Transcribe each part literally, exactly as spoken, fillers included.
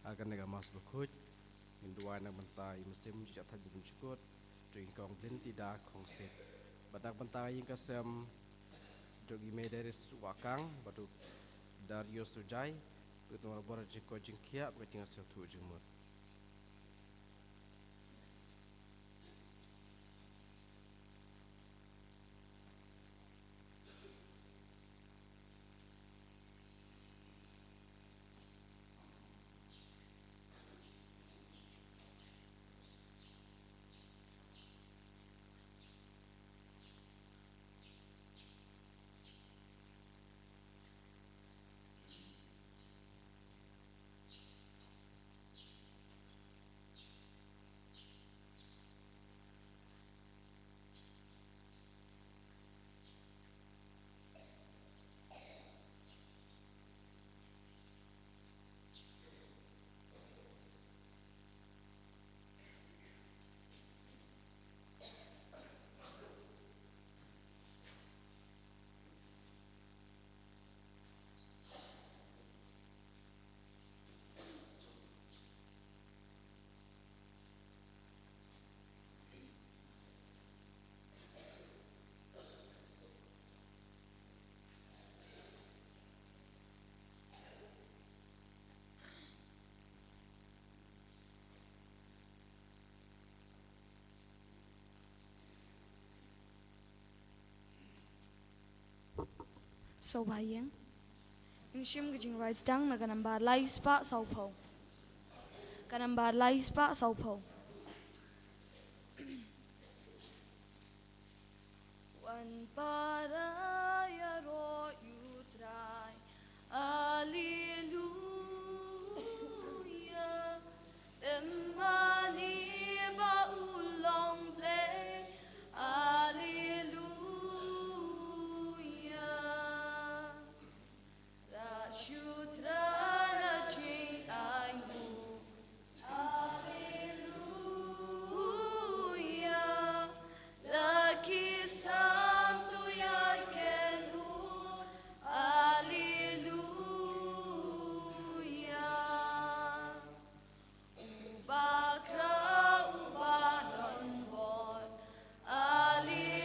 Ha kane ka Mass Bakhuid ngin duwai na ka bynta i mynsiem Jingshah Thait Bakhuid Jukut, jong i Kong Blinti Da Khongsit, bad na ka bynta ïing ka sem jong i Mei Darius Wahkang bad u Darius Sujai, bad u tang bor jingkoit jingkhiah bad ka jingsngewthuh jingmut. Sngewbha ïeng. Ngin shim ka jingrwai sdang na ka nambar lai spah sawphew. Ka nambar lai spah sawphew. Wan para ïaroh ïa u Trai. Alleluia. Te mane ba u long Blei. Alleluia. Rah shu Trai na jingainguh. Alleluia. La ki sam to ïa ken u. Alleluia. U ba khraw, u ba don bor. Alleluia.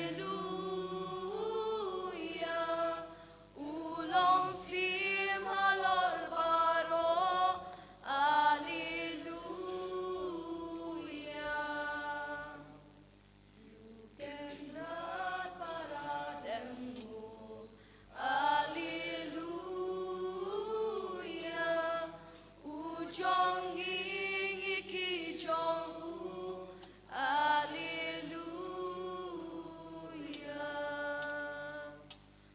U long syiem halor baroh. Alleluia. Ïa u Kynrad para dem nguh. Alleluia. U jong ngi, ngi ki jong u. Alleluia.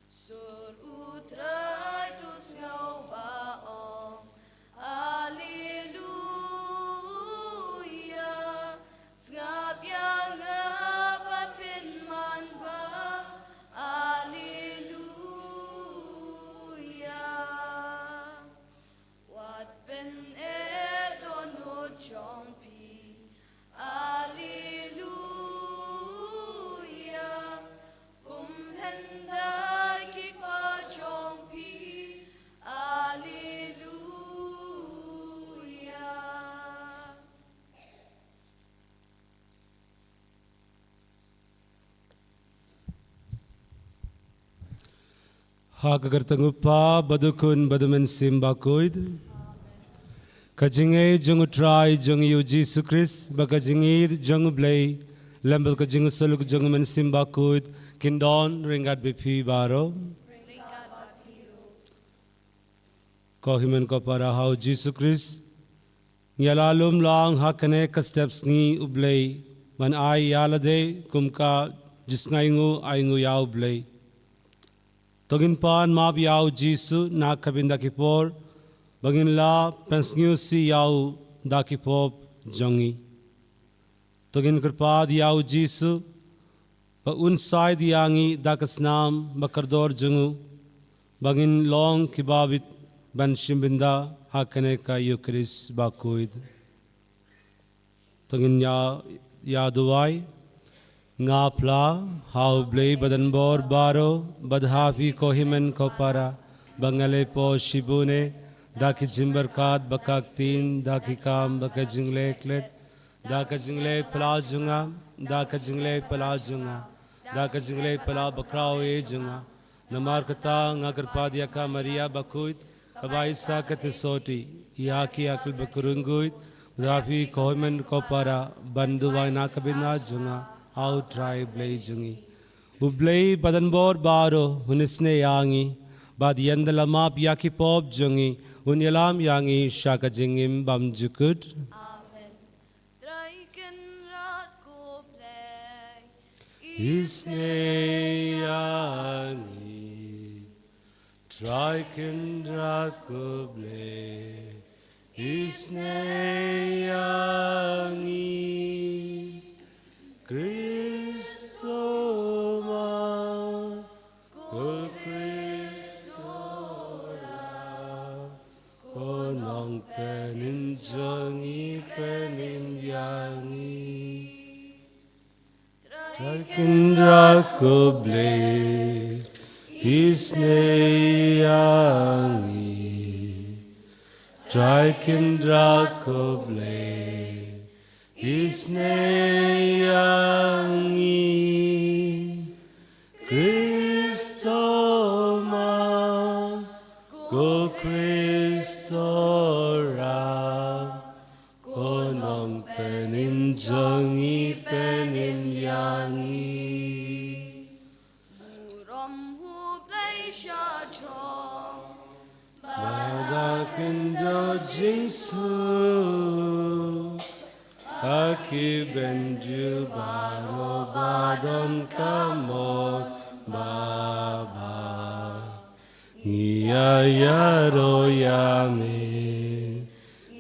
Sur u Trai to sngew ba ong. Alleluia. Sngap ïa nga bad pynman ba. Alleluia. Wat pyneh dohnud jong phi. Alleluia. Kum hynda ki kpa jong phi. Alleluia. Ha ka kyrteng u Kpa bad u Khun bad u Mynsiem Bakhuid. Ka jingïeit jong u Trai jong ngi u Jisu Khrist bad ka jingïeit jong u Blei lem bad ka jingsuk jong u Mynsiem Bakhuid kin don ryngkat bad phi baroh. Ko hynmen ko para ha u Jisu Khrist, ngi la lum lang ha kane ka step sngi u Blei ban ai ïa lade kum ka jingsngainguh ainguh ïa u Blei. To ngin pan map ïa u Jisu na ka bynta ki por ba ngin la pynsngewsih ïa u da ki pop jong ngi. To ngin kyrpad ïa u Jisu ba un shai ïa ngi da ka snam ba kordor jong u ba ngin long kiba bit ban shim bynta ha kane ka Eukharist Bakhuid. To ngin ïa, ïa duwai. Nga phla ha u Blei badonbor baroh bad ha phi ko hynmen ko para ba nga la poi shibun eh da ki jingpyrkhat ba ka ktien, da ki kam ba ka jingleh klet, da ka jingleh phylla jong nga, da ka jingleh phylla jong nga, da ka jingleh phylla bakhraw jong nga. Namar kata nga kyrpad ïa ka Maria bakhuid, kaba i sa ka theisotti ïa ki akhlad bakhraw, bad ïa phi ko hynmen ko para, ban duwai na ka bynta jong nga ha u Trai Blei jong ngi. U Blei badonbor baroh un isynei ïa ngi, bad un ïalap ïa ki pop jong ngi, un ïalam ïa ngi sha ka jingim bymjukut. Amen. Trai Kynrad ko Blei, isynei ïa ngi. Trai Kynrad ko Blei, isynei ïa ngi. Khrist ma, ko Khrist ma, ko Nongpynim jong ngi, pynim ïa ngi. Trai Kynrad ko Blei, isynei ïa ngi. Trai Kynrad ko Blei, isynei ïa ngi. Khrist ma, ko Khrist ma, ko Nongpynim jong ngi, pynim ïa ngi. Burom u Blei sha jrong, ba da kynjoh jingsuk ha ki bynriew baroh ba don ka mon babha. Ngi ïa ïaroh ïa me,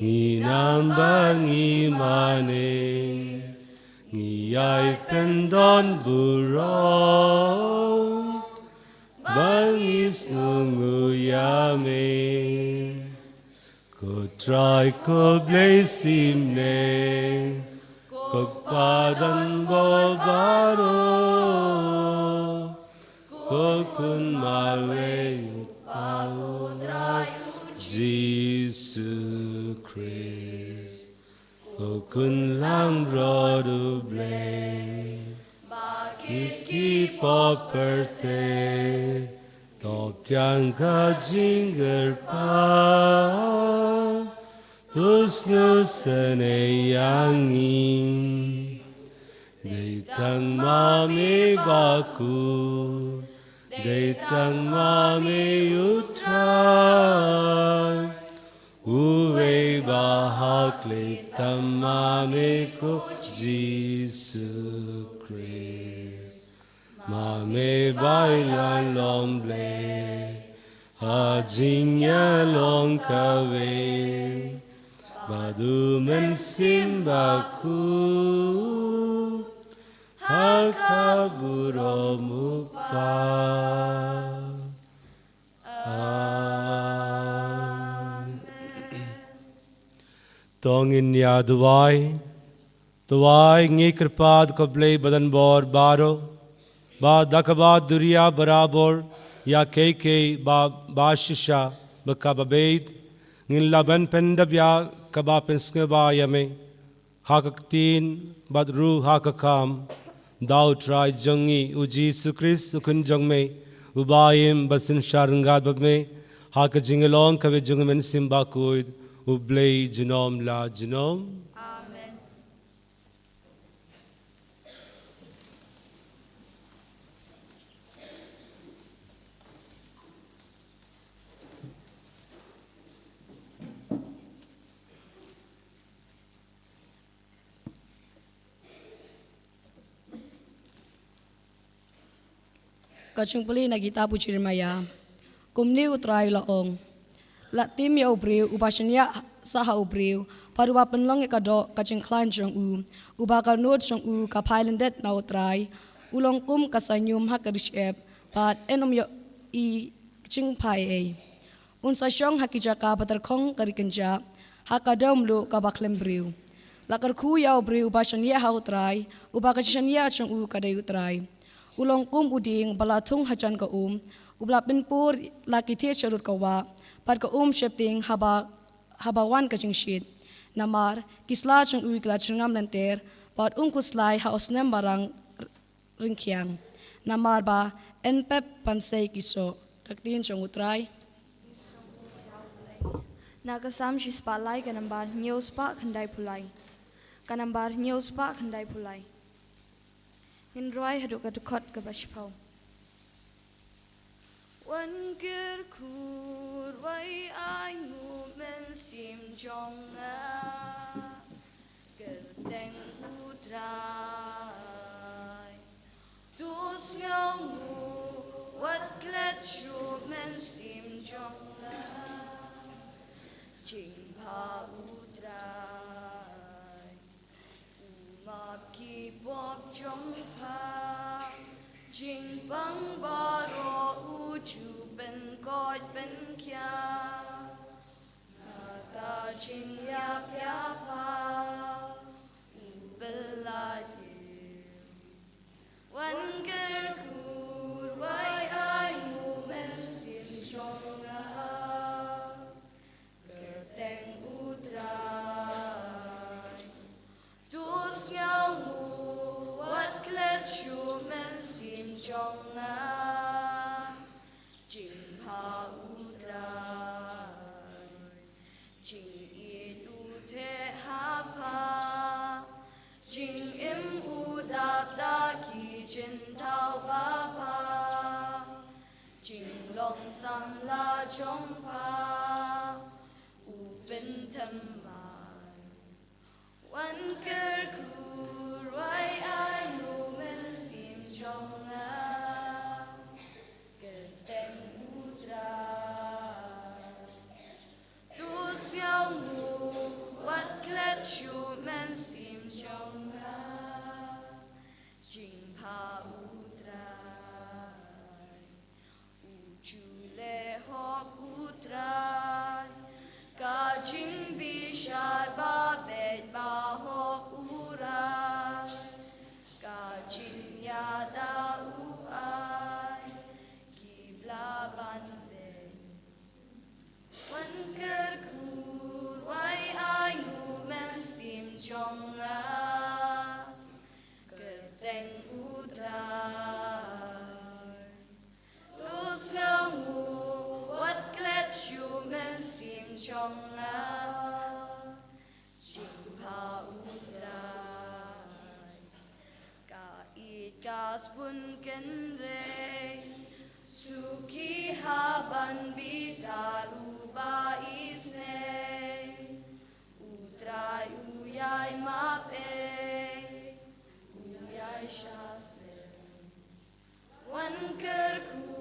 ngi nam ba ngi mane, ngi ïai pyndonburom ba ngi sngewnguh ïa me. Ko Trai ko Blei symbai, ko Kpa donbor baroh, ko Khun marwei u Kpa u Trai Jisu Khrist. Ko Khun langbrot u Blei, ba kit ki pop pyrthei, to pdiang ka jingkyrpad, to sngewsynei ïa ngi. Dei tang ma me bakhuid, dei tang ma me u Trai, uwei ba hakhlei tam ma me ko Jisu Khrist. Ma me ba ïalam long Blei ha jingïalong kawei bad u Mynsiem Bakhuid, ha ka burom u Kpa. Amen. To ngin ïa duwai. Duwai, ngi kyrpad ko Blei badonbor baroh, ba da kaba duriaw barabor ïa kiei kiei ba, ba shisha bad kaba beit, ngin lah ban pyndep ïa kaba pynsngewbha ïa me ha ka ktien bad ruh ha ka kam, da u Trai jong ngi u Jisu Khrist u Khun jong me, uba im bad synshar ryngkat bad me ha ka jingïalong kawei jong u Mynsiem Bakhuid, u Blei junom la junom. Amen. Ka jingpule na kitab u Jeremaïah. Kumne u Trai u la ong: La tim ïa u briew uba shaniah sah ha u briew, bad uba pynlong ïa ka doh ka jingkhlaiñ jong u, uba ka nud jong u ka phai lyndet na u Trai. U long kum ka saiñium ha ka ri shyiap, bad yn ym ïohi jingphai ei. Un sa shong ha ki jaka ba tyrkhong ka ri kynjah, ha ka dew mluh kaba khlem briew. La kyrkhu ïa u briew uba shaniah ha u Trai, uba ka jingshaniah jong u ka dei u Trai. U long kum u dieng ba la thung hajan ka um, uba la pynpur la ki thied sharud ka wah, bad ka um sheptieng haba, haba wan ka jingshit. Namar ki sla jong u ki la jyrngam lynter, bad un khuslai ha u snem ba rang ryngkhiang. Namar ba yn pep ban sei ki soh. Ka ktien jong U Trai. Na ka Salm shispah lai ka nambar hynñiew spah khyndai phew lai. Ka nambar hynñiew spah khyndai phew lai. Ngin rwai haduh ka dkhot kaba shiphew. Wan kyrkhu, wan ainguh mynsiem jong nga, kyrteng U Trai. To sngewnguh, wat klet shuh mynsiem jong nga, jingbha U Trai. U map ki pop jong pha, jingpang baroh u ju pynkoit pynkhiah. Na ka jingïap ïa pha u pynlait. Wan kyrkhu, wan ainguh mynsiem jong nga, kyrteng U Trai. To sngewnguh, wat klet shuh mynsiem jong nga, jingbha U Trai. Jingïeit u theh ha pha, jingim u dap da ki jingthaw ba bha, jinglong samla jong pha u pynthymmai. Wan kyrkhu, wan ainguh mynsiem jong nga, kyrteng U Trai. To sngewnguh, wat klet shuh mynsiem jong nga, jingbha U Trai. U ju leh hok U Trai, ka jingbishar ba beit ba hok u rai, ka jingïada u ai ki bla ban beit. Wan kyrkhu, wan ainguh mynsiem jong nga, kyrteng U Trai. To sngewnguh, wat klet shuh mynsiem jong nga, jingbha U Trai. Ka ïeit ka sbun kynrei, suki ha ban bitar u ba isynei. U Trai u ïai map ei, u ïai shah slem. Wan kyrkhu,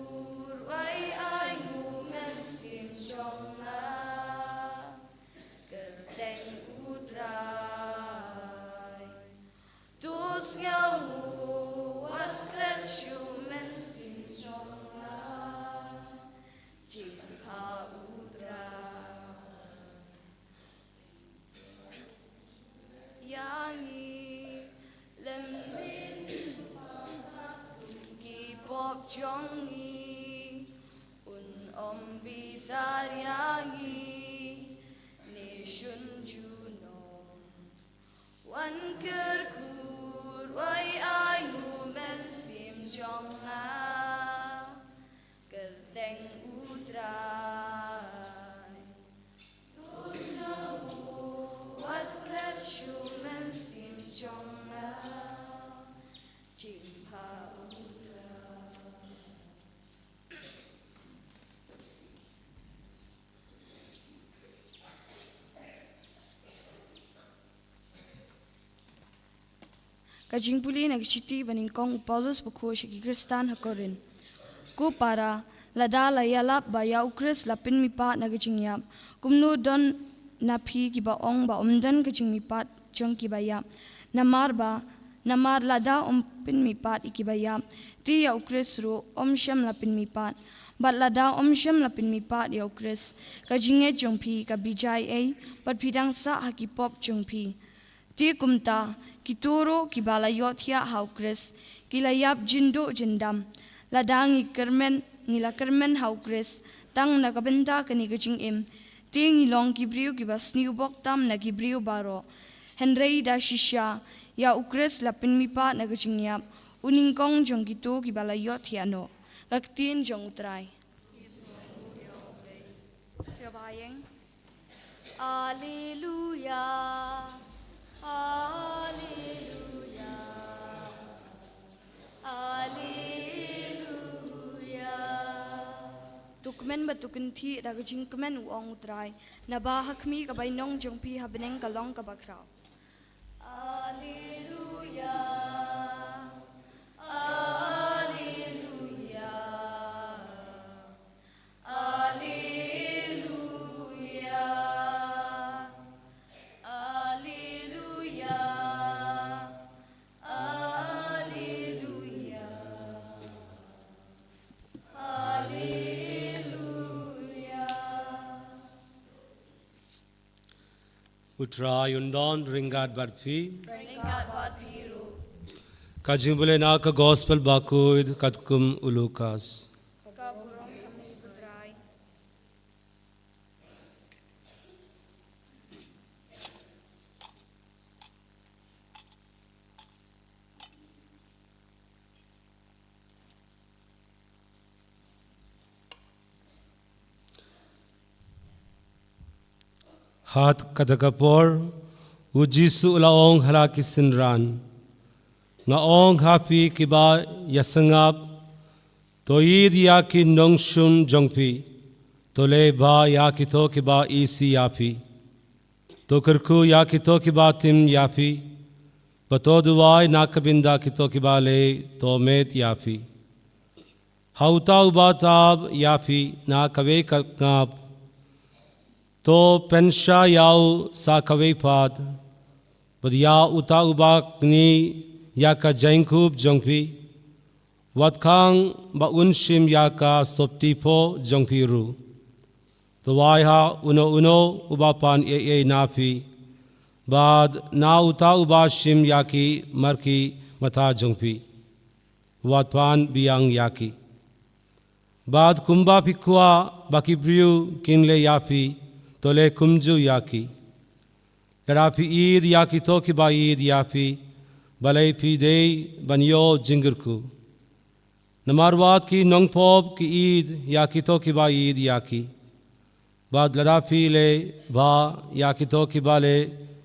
wan ainguh mynsiem jong nga, kyrteng U Trai. To sngewnguh, wat klet shuh mynsiem jong nga, jingbha U Trai. Ïa ngi, lem ki pop jong ngi, un ym bitar ïa ngi, nation junom. Wan kyrkhu, wan ainguh mynsiem jong nga, kyrteng U Trai. Wat klet shuh mynsiem jong nga, jingbha U Trai. Ka jingpule na ka shithi ba nyngkong u Paulus bakhuid sha ki Khristan ha Korinth. Ko para, lada la ïalap ba ïa u Khrist la pynmihpat na ka jingïap, kumno don na phi kiba ong ba ym don ka jingmihpat jong kiba ïap? Namar ba, namar lada ym pynmihpat ïa kiba ïap, te ïa u Khrist ruh ym shym la pynmihpat. Bad lada ym shym la pynmihpat ïa u Khrist, ka jingngeit jong phi ka bijai ei, bad phi dang sah ha ki pop jong phi. Te kumta, kito ruh kiba la ïohthiah ha u Khrist, ki la ïap jynduh jyndam. Lada ngi kyrmen, ngi la kyrmen ha u Khrist, tang na ka bynta kane ka jingim. Te ngi long ki briew kiba sniew bok tam na ki briew baroh. Hynrei da shisha, ïa u Khrist la pynmihpat na ka jingïap, u nyngkong jong kito kiba la ïohthiah noh. Ka ktien jong u Trai. Sa ba ïeng. Alleluia, alleluia, alleluia. To kmen bad to kynthih da ka jingkmen, u ong u Trai, naba ha khmih ka bainong jong phi ha bneng ka long kaba khraw. Alleluia, alleluia, alleluia, alleluia, alleluia, alleluia. U Trai un don ryngkat bad phi. Ryngkat bad phi ruh. Ka jingbulei na ka Gospel bakhuid katkum u Lukas. Ka burom ha me ko Trai. Ha kata ka por, u Jisu u la ong ha la ki synran, nga ong ha phi kiba ïasngap, to ïeid ïa ki nongshun jong phi, to leh bha ïa kito kiba isih ïa phi, to kyrkhu ïa kito kiba tim ïa phi, bad to duwai na ka bynta kito kiba leh tohmet ïa phi. Ha uta uba tap ïa phi na kawei ka ngap, to pynshai ïa u sa kawei pat, bad ïa uta uba knieh ïa ka jingkup jong phi, wat khang ba un shim ïa ka sopti phew jong phi ruh. Duwai ha uno uno uba pan ei ei na phi, bad na uta uba shim ïa ki mar ki matha jong phi, wat pan biang ïa ki. Bad kumba phi kwah ba ki briew kin leh ïa phi, to leh kumjuh ïa ki. Lada phi ïeid ïa kito kiba ïeid ïa phi, balei phi dei ban ïoh jingkyrkhu? Namar wat ki nongpop ki ïeid ïa kito kiba ïeid ïa ki. Bad lada phi leh bha ïa kito kiba leh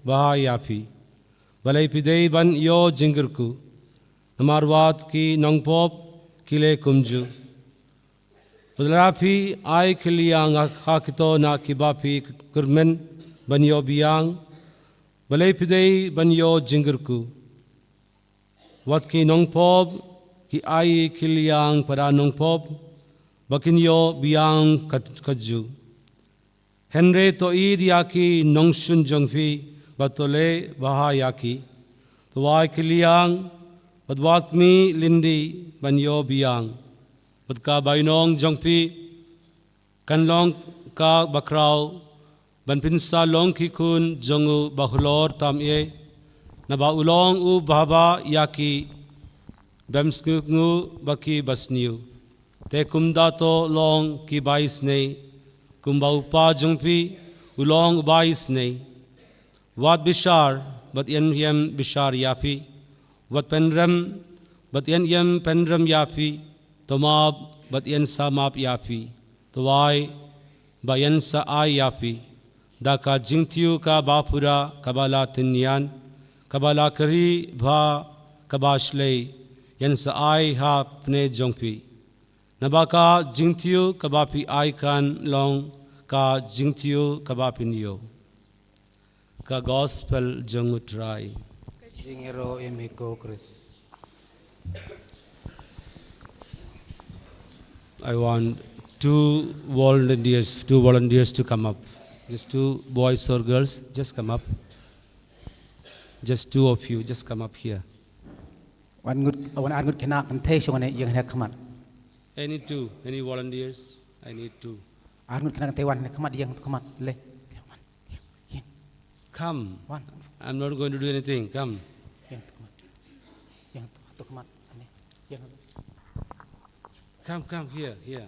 bha ïa phi, balei phi dei ban ïoh jingkyrkhu? Namar wat ki nongpop ki leh kumjuh. Bad lada phi ai kylliang ha kito na kiba phi kyrmen ban ïoh biang, balei phi dei ban ïoh jingkyrkhu? Wat ki nongpop ki ai kylliang para nongpop, ba kin ïoh biang kat- katjuh. Hynrei to ïeid ïa ki nongshun jong phi, bad to leh bha ïa ki. To ai kylliang, bad wat mih lynti ban ïoh biang, bad ka bainong jong phi kan long kaba khraw ban pynsa long ki khun jong u bahalor tam eh, naba u long u bahaba ïa ki bym sngewnguh ba ki basniew. Te kumta to long ki baisnei, kumba u Pa jong phi u long u baisnei. Wat bishar, bad ïen ïem bishar ïa phi. Wat pynrem, bad ïen ïem pynrem ïa phi. To map, bad ïen sa map ïa phi. To ai, ba ïen sa ai ïa phi. Da ka jingthiew kaba pura, kaba la tynñian, kaba la kari bha, kaba shlei, ïen sa ai ha pne jong phi. Naba ka jingthiew kaba phi ai kan long ka jingthiew kaba phin ïoh. Ka Gospel jong u Trai. Jingïaroh ïa me ko Khrist. I want two volunteers, two volunteers to come up. Just two boys or girls, just come up. Just two of you, just come up here. Wan ngut, wan ar ngut khynnah kynthei shong ne ïeng ne khmat. Any two, any volunteers? I need two. Ar ngut khynnah kynthei wan ne khmat, ïeng khmat le. Wan. Ïeng. Come. Wan. I'm not going to do anything. Come. Ïeng khmat. Ïeng to khmat. Ane. Ïeng. Come, come here, here.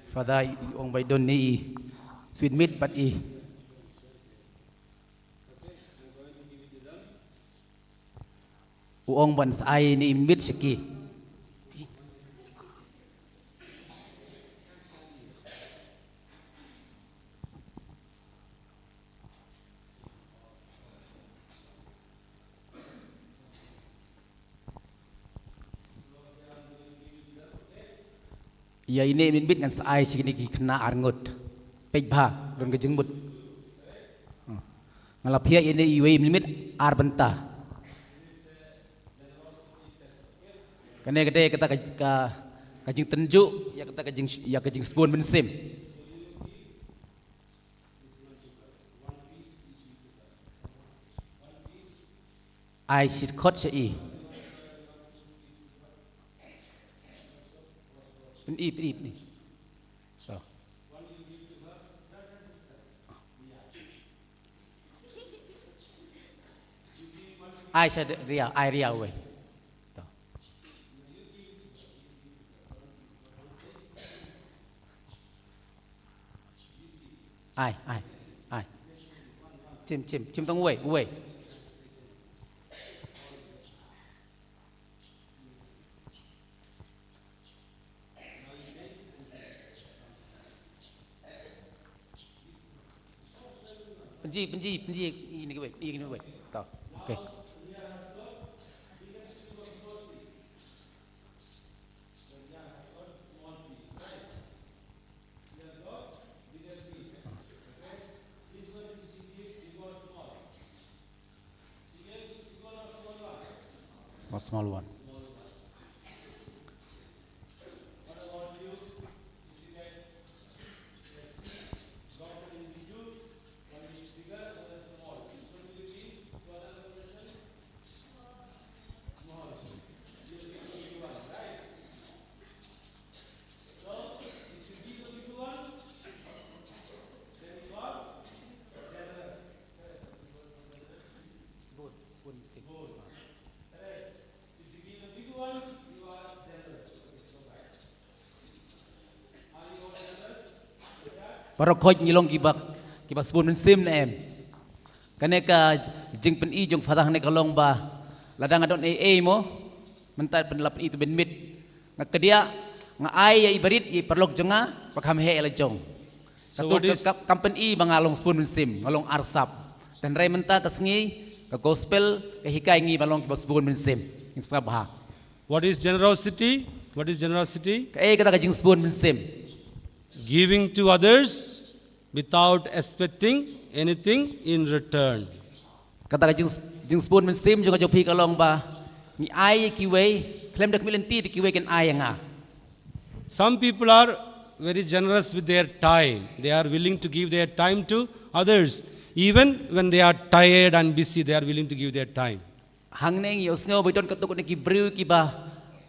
Father, i ong ba i don ne i sweet meat pat i. U ong ban sa ai ne i meat sha ki. Ïa ine i mynmiet ngan sa ai sha kine ki khynnah ar ngut. Peit bha, don ka jingmut. Hmm. Nga la phiah ïa ine iwei i mynmiet ar bynta. Kane ka dei kata ka, ka, ka jingtynjuh ïa kata ka jing, ïa ka jingsbun mynsiem. Ai shit khot sha i. Pyni, pyni, pyni. To. Ai sha Ria, ai Ria wei. To. Ai, ai, ai. Chim, chim, chim tang uwei, uwei. Pynji, pynji, pynji, ini ke wei, ini ke wei. Tau. Okay. A small one. Baroh khoit ngi long kiba, kiba sbun mynsiem ne em? Kane ka jingpyni jong Father hangne ka long ba lada nga don ei ei mo, mynta pynlap i tu mynmiet. Nga kdiah, nga ai ïa i barit, ïa i paralok jong nga, ba kham heh ïa la jong. So kato what is ka, ka, kam pyni ba nga long sbun mynsiem, nga long arsap. Te hynrei mynta ka sngi, ka gospel ka hikai ngi ba long kiba sbun mynsiem. Ngi sngap bha. What is generosity? What is generosity? Kaei kata ka jingsbun mynsiem? Giving to others without expecting anything in return. Kata ka jing, jingsbun mynsiem jong ka jong phi ka long ba ngi ai ïa kiwei, khlem da khmih lynti ba kiwei kin ai ïa nga. Some people are very generous with their time. They are willing to give their time to others, even when they are tired and busy, they are willing to give their time. Hangne ngi ïohsngew ba don katto katne ki briew kiba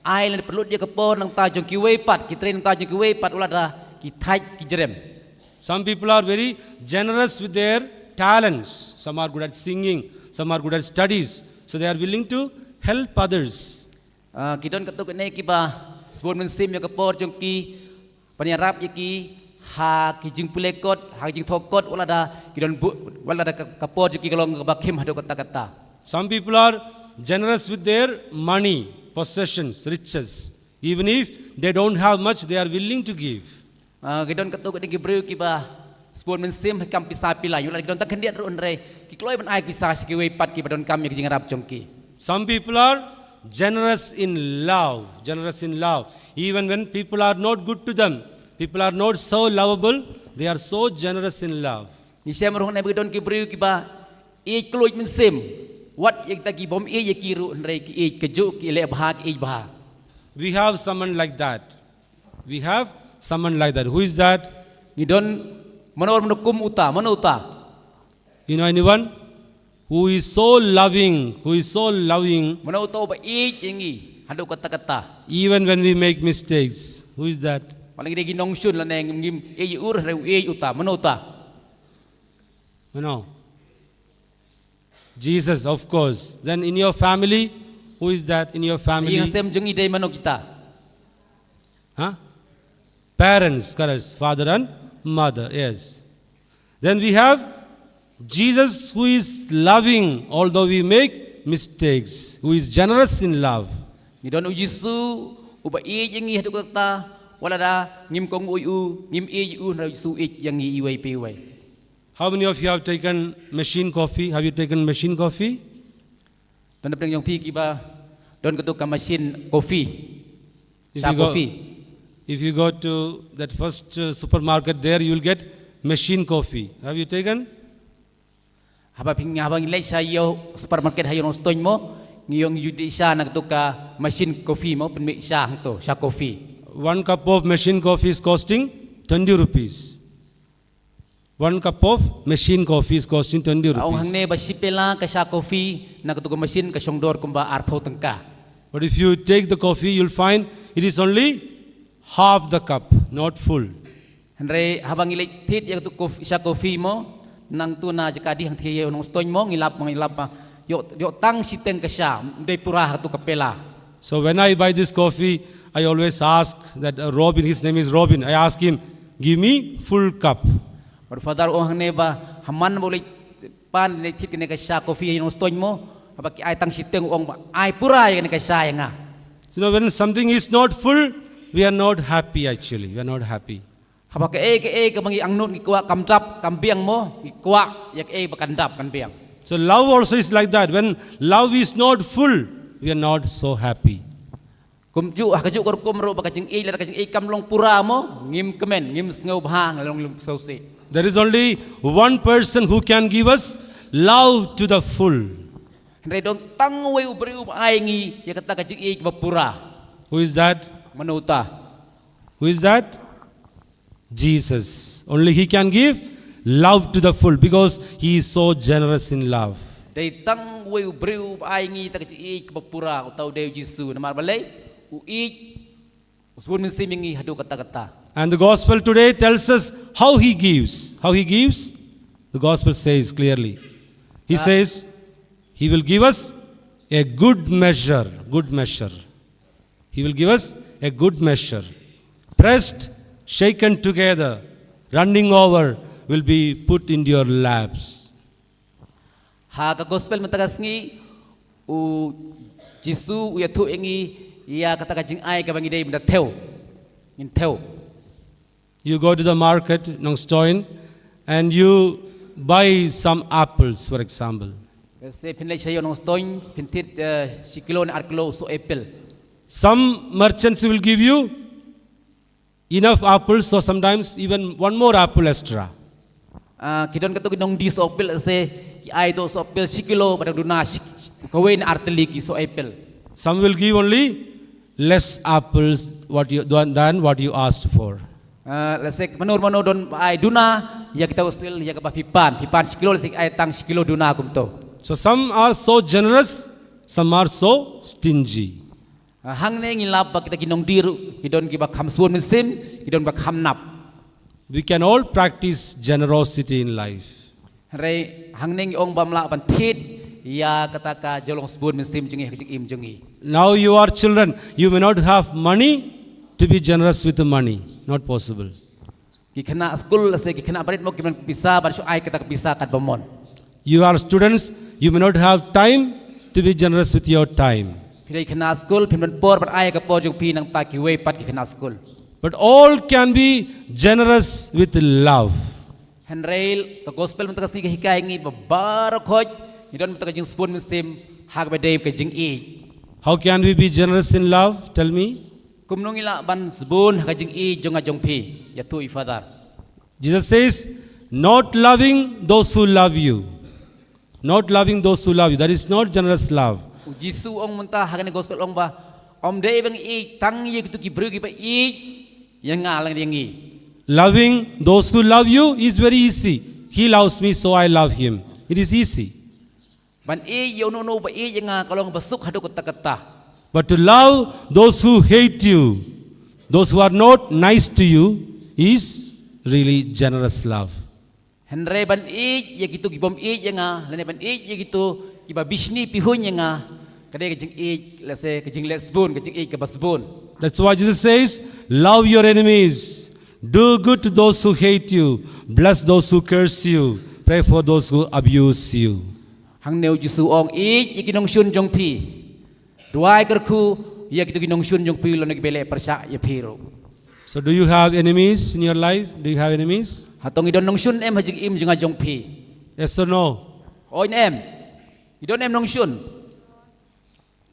ai lane pynlut ïa ka por nangta jong kiwei pat, ki trei nangta jong kiwei pat, wat lada ki thait ki jrem. Some people are very generous with their talents. Some are good at singing, some are good at studies. So they are willing to help others. Ah, ki don katto katne kiba sbun mynsiem ïa ka por jong ki, ban ïarap ïa ki ha ki jingpule kot, ha ki jingthoh kot, wat lada ki don bu-, wat lada ka, ka por jong ki ka long kaba khim haduh katta katta. Some people are generous with their money, possessions, riches. Even if they don't have much, they are willing to give. Ah, ki don katto katne ki briew kiba sbun mynsiem ha ki kam pisa pila, wat lada ki don tang khyndiat ruh hynrei ki kloi ban ai pisa sha kiwei pat kiba donkam ïa ki jingïarap jong ki. Some people are generous in love, generous in love. Even when people are not good to them, people are not so lovable, they are so generous in love. Ngi shem ruh hangne ba ki don ki briew kiba ïeit kloi mynsiem. Wat ïa kita ki bym ïeit ïa ki ruh hynrei ki ïeit kajuh, ki leh bha, ki ïeit bha. We have someone like that. We have someone like that. Who is that? Ngi don mano, mano kum uta, mano uta? You know anyone who is so loving, who is so loving? Mano uta uba ïeit ïa ngi haduh katta katta? Even when we make mistakes, who is that? Wat la ngi dei ki nongshun lane ngim, ngim ïeit ïa u hynrei u ïeit uta, mano uta? Mano? Jesus, of course. Then in your family, who is that in your family? Ïa ka sem jong ngi dei mano kita? Huh? Parents, correct. Father and mother, yes. Then we have Jesus, who is loving, although we make mistakes, who is generous in love. Ngi don u Jisu, uba ïeit ïa ngi haduh katta, wat lada ngim kohnguh ïa u, ngim ïeit ïa u, hynrei u Jisu u ïeit ïa ngi iwei pa iwei. How many of you have taken machine coffee? Have you taken machine coffee? Don na pdeng jong phi kiba don katu ka machine coffee. If Sha you go, coffee. If you go to that first uh, supermarket there, you will get machine coffee. Have you taken? Haba phi, haba ngi leit sha ïew supermarket ha ïew Nongstoiñ mo, ngi ïoh ngi ju dih sha na katu ka machine coffee mo, pynmih sha hangto, sha coffee. One cup of machine coffee is costing twenty rupees. One cup of machine coffee is costing twenty rupees. Ong hangne ba shi pela ka sha coffee na katu ka machine ka shong dor kumba arphew tyngka. But if you take the coffee, you'll find it is only half the cup, not full. Hynrei haba ngi leit thied ïa katu kof-, sha coffee mo, nangtu na jaka dih hangthie ïew Nongstoiñ mo, ngi lap, ngi lap, ah, ïoh, ïoh tang shiteng ka sha, ym dei pura ha katu ka pela. So when I buy this coffee, I always ask that uh, Robin, his name is Robin, I ask him, "Give me full cup." Bad u Father u ong hangne ba, ha man ba u leit pan, leit thied kane ka sha coffee ïew Nongstoiñ mo, haba ki ai tang shiteng u ong ba, "Ai pura ïa kane ka sha ïa nga." So now when something is not full, we are not happy actually. We are not happy. Haba kaei kaei kaba ngi angnud ngi kwah kam dap kam biang mo, ngi kwah ïa kaei ba kan dap kan biang. So love also is like that. When love is not full, we are not so happy. Kumjuh, ha kajuh ka rukom ruh ba ka jingïeit, lada ka jingïeit kam long pura mo, ngim kmen, ngim sngewbha, nga long lum sawsih. There is only one person who can give us love to the full. Hynrei don tang uwei u briew ba ai ngi ïa kata ka jingïeit ba pura. Who is that? Mano uta? Who is that? Jesus. Only he can give love to the full because he is so generous in love. Dei tang uwei u briew ba ai ngi ta ka jingïeit kaba pura, uta u dei u Jisu. Namar balei? U ïeit, u sbun mynsiem ïa ngi haduh katta katta. And the gospel today tells us how he gives. How he gives? The gospel says clearly. He Ah. says, "He will give us a good measure, good measure." He will give us a good measure. Pressed, shaken together, running over will be put into your laps. Ha ka gospel mynta ka sngi, u Jisu u ïathuh ïa ngi ïa kata ka jingai kaba ngi dei ban da thew. Ngin thew. You go to the market, Nongstoiñ, and you buy some apples, for example. Lehse phin leit sha ïew Nongstoiñ, phin thied, eh, shi kilo ne ar kilo soh apple. Some merchants will give you enough apples, or sometimes even one more apple extra. Ah, ki don katto ki nongdie soh apple, lehse ki ai to soh apple shi kilo, bad dang duna shi, kawei ne ar tylli ki soh apple. Some will give only less apples what you, than, than what you asked for. Ah, lehse mano mano don ai duna ïa kita soh apple ïa kaba phi pan, phi pan shi kilo, lehse ai tang shi kilo duna kumto. So some are so generous, some are so stingy. Ah, hangne ngi lap ba kita ki nongdie ruh, ki don kiba kham sbun mynsiem, ki don ba kham nap. We can all practice generosity in life. Hynrei hangne ngi ong ba ym lah ban thied ïa kata ka jinglong sbun mynsiem jong ngi ha ka jingim jong ngi. Now you are children, you may not have money to be generous with the money, not possible. Ki khynnah skul, lehse ki khynnah barit mo kim don pisa ban shu ai kata ka pisa katba mon. You are students, you may not have time to be generous with your time. Phi dei khynnah skul, phim don por ban ai ka por jong phi nangta kiwei pat ki khynnah skul. But all can be generous with love. Hynrei ka gospel mynta ka sngi ka hikai ngi ba baroh khoit ngi don mynta ka jingsbun mynsiem ha kaba dei ka jingïeit. How can we be generous in love? Tell me. Kumno ngi lah ban sbun ha ka jingïeit jong nga jong phi? Ïathuh i Father. Jesus says, "Not loving those who love you." Not loving those who love you. That is not generous love. U Jisu u ong mynta ha kane gospel u ong ba, ym dei ba ngi ïeit tang ïa kito ki briew kiba ïeit ïa nga lane ïa ngi. Loving those who love you is very easy. He loves me, so I love him. It is easy. Ban ïeit ïa uno uno uba ïeit ïa nga ka long ba suk haduh katta katta. But to love those who hate you, those who are not nice to you, is really generous love. Hynrei ban ïeit ïa kito ki bym ïeit ïa nga, lane ban ïeit ïa kito kiba bishni pihuiñ ïa nga, ka dei ka jingïeit, lehse ka jingleh sbun, ka jingïeit kaba sbun. That's why Jesus says, "Love your enemies, Do good to those who hate you. Bless those who curse you. Pray for those who abuse you. Hangne u Jisu u ong, ïeit ïa ki nongshun jong phi. Duwai kyrkhu ïa kito ki nongshun jong phi lane kiba leh pyrshah ïa phi ruh. So, do you have enemies in your life? Do you have enemies? Hato ngi don nongshun em ha jingim jong nga jong phi? Yes or no? Oi ne em. Ngi don em nongshun?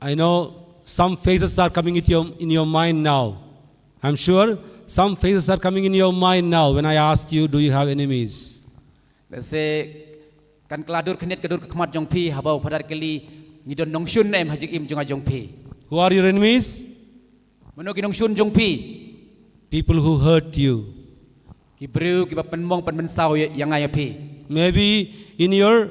I know some faces are coming into your, in your mind now. I'm sure some faces are coming in your mind now when I ask you, do you have enemies? Lehse kan kylla dur khyndiat ka dur ka khmat jong phi haba u Phadar kylli, ngi don nongshun em ha jingim jong nga jong phi? Who are your enemies? Mano ki nongshun jong phi? People who hurt you. Ki briew kiba pynmong pynmynsaw ïa, ïa nga ïa phi. Maybe in your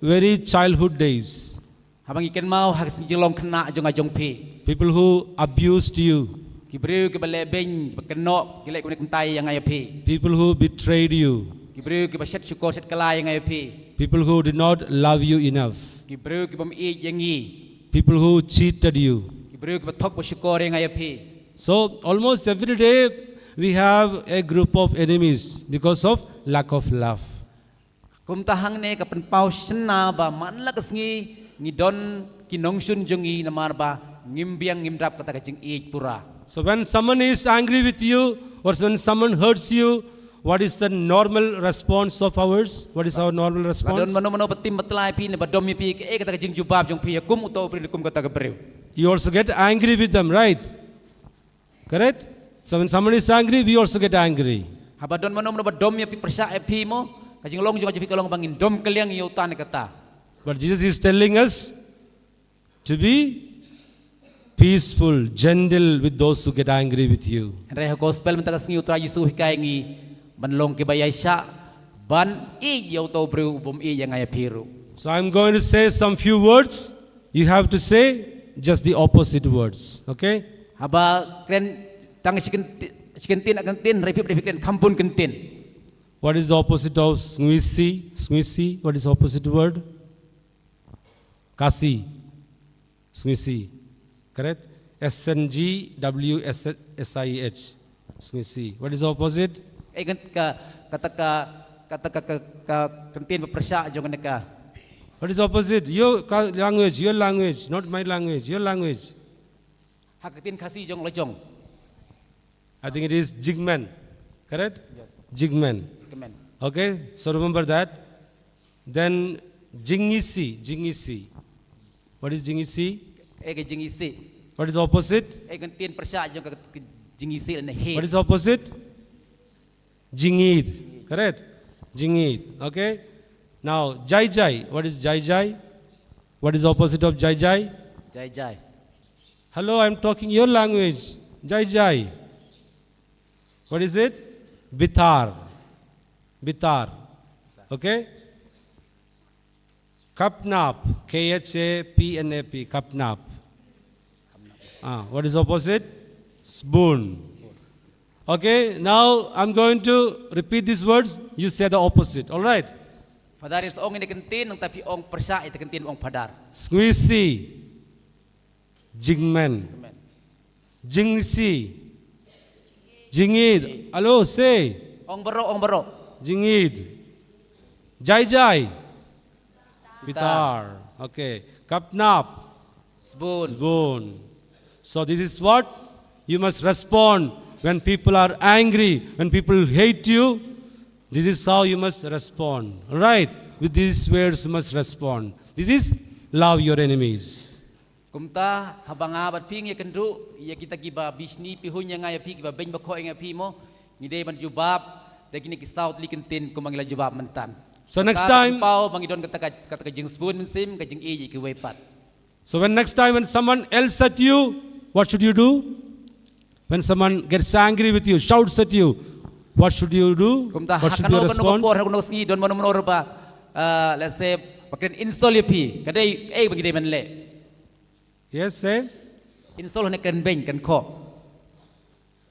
very childhood days. Haba ngi kynmaw ha ka sngi jinglong khynnah jong nga jong phi. People who abused you. Ki briew kiba leh beiñ, kiba kynnoh, ki leh kumne kumtai ïa nga ïa phi. People who betrayed you. Ki briew kiba shet shukor shet kylla ïa nga ïa phi. People who did not love you enough. Ki briew kibym ïeit ïa ngi. People who cheated you. Ki briew kiba thok ba shukor ïa nga ïa phi. So almost every day we have a group of enemies because of lack of love. Kumta hangne ka pynpaw shynna ba man la ka sngi ngi don ki nongshun jong ngi namar ba ngim biang ngim dap kata ka jingïeit pura. So when someone is angry with you or when someone hurts you, what is the normal response of ours? What is our normal Ba don response? mano mano ba tim ba tlai phi ne ba dom ïa phi, kaei kata ka jingjubab jong phi ïa kum uto u briew ne kum kata ka briew? You also get angry with them, right? Correct? So when someone is angry, we also get angry. Haba don mano mano ba dom ïa phi, pyrshah ïa phi mo, ka jinglong jong ka jong phi ka long ba ngin dom kylliang ïa uta ne kata. But Jesus is telling us to be peaceful, gentle with those who get angry with you. Hynrei ha gospel mynta ka sngi u Trai Jisu u hikai ngi ban long kiba ïaishah, ban ïeit ïa uto u briew u bym ïeit ïa nga ïa phi ruh. So I'm going to say some few words. You have to say just the opposite words. Okay? Haba kren tang shi kyntien, shi kyntien, kyntien, hynrei phi, phi kren kham bun kyntien. What is the opposite of sngewsih? Sngewsih. What is the opposite word? Khasi. Sngewsih. Correct? S N G W S I H. Sngewsih. What is the opposite? Eh, kan ka, kata ka, kata ka, ka, ka kyntien ba pyrshah jong kane ka. What is the opposite? Your ca- language, your language, not my language, your language. Ha ka ktien Khasi jong la jong. I think it is jingmen. Correct? Yes. Jingmen. Jingmen. Okay, so remember that. Then jingïasih, jingïasih. What is jingïasih? Eh, ka jingïasih. What is the opposite? Eh, ka ktien pyrshah jong ka, ka jingïasih lane hate. What is the opposite? Jingïeid. Correct? Jingïeid. Okay? Now, jai jai. What is jai jai? What is the opposite of jai jai? Jai jai. Hello, I'm talking your language. Jai jai. What is it? Bitar. Bitar. Okay? Khapnap. K H A P N A P. Khapnap. Ah, what is opposite? Sbun. Okay, now I'm going to repeat these words. You say the opposite. All right? Phadar is ong ïa ka ktien, nangta phi ong pyrshah ïa ka ktien ong Phadar. Sngewsih. Jingmen. Amen. Jingïasih. Jingïeid. Hello, say. Ong baroh, ong baroh. Jingïeid. Jai jai. Bitar. Okay. Khapnap. Sbun. Sbun. So this is what you must respond when people are angry, when people hate you. This is how you must respond. All right? With these words you must respond. This is love your enemies. Kumta haba nga bad phi ngi ïakynduh ïa kita kiba bishni pihuiñ ïa nga ïa phi, kiba beiñ bakhoh ïa nga ïa phi mo, ngi dei ban jubab da kine ki saw tylli ki ktien kumba ngi la jubab mynta. So next Ka time, pynpaw ba ngi don kata ka, kata ka jingsbun mynsiem, ka jingïeit ïa kiwei pat. So when next time when someone else at you, what should you do? When someone gets angry with you, shouts at you, what should you do? Kumta What ha should be your kano kano ka response? por, ha kano sngi, don mano mano ba, ah, let's say, ba kren insult ïa phi, ka dei, eh, ba ngi dei ban leh. Yes, say. Insult ne kren beiñ, kren khoh.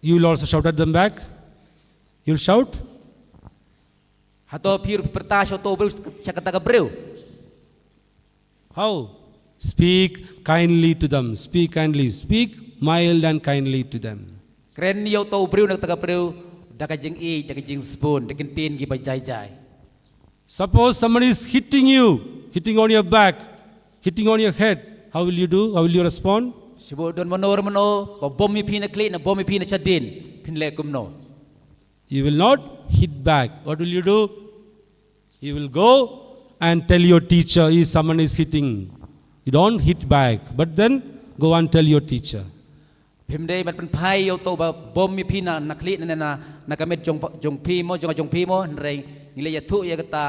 You will also shout at them back. You'll shout. Hato phi ruh pyrta sha uto u briew, sha kata ka briew? How? Speak kindly to them. Speak kindly. Speak mild and kindly to them. Kren ïa uto u briew na kata ka briew Da ka jingïeit, da ka jingsbun, da ka ktien kiba jai jai. Suppose somebody is hitting you, hitting on your back, hitting on your head. How will you do? How will you respond? Shu ba don mano mano ba bom ïa phi na khlieh, na bom ïa phi na shadien, phin leh kumno? You will not hit back. What will you do? You will go and tell your teacher if someone is hitting. You don't hit back, but then go and tell your teacher. Phim dei ban pynphai ïa uto ba bom ïa phi na, na khlieh, na, na, na ka met jong, jong phi mo, jong, jong phi mo, hynrei ngi leit ïathuh ïa kata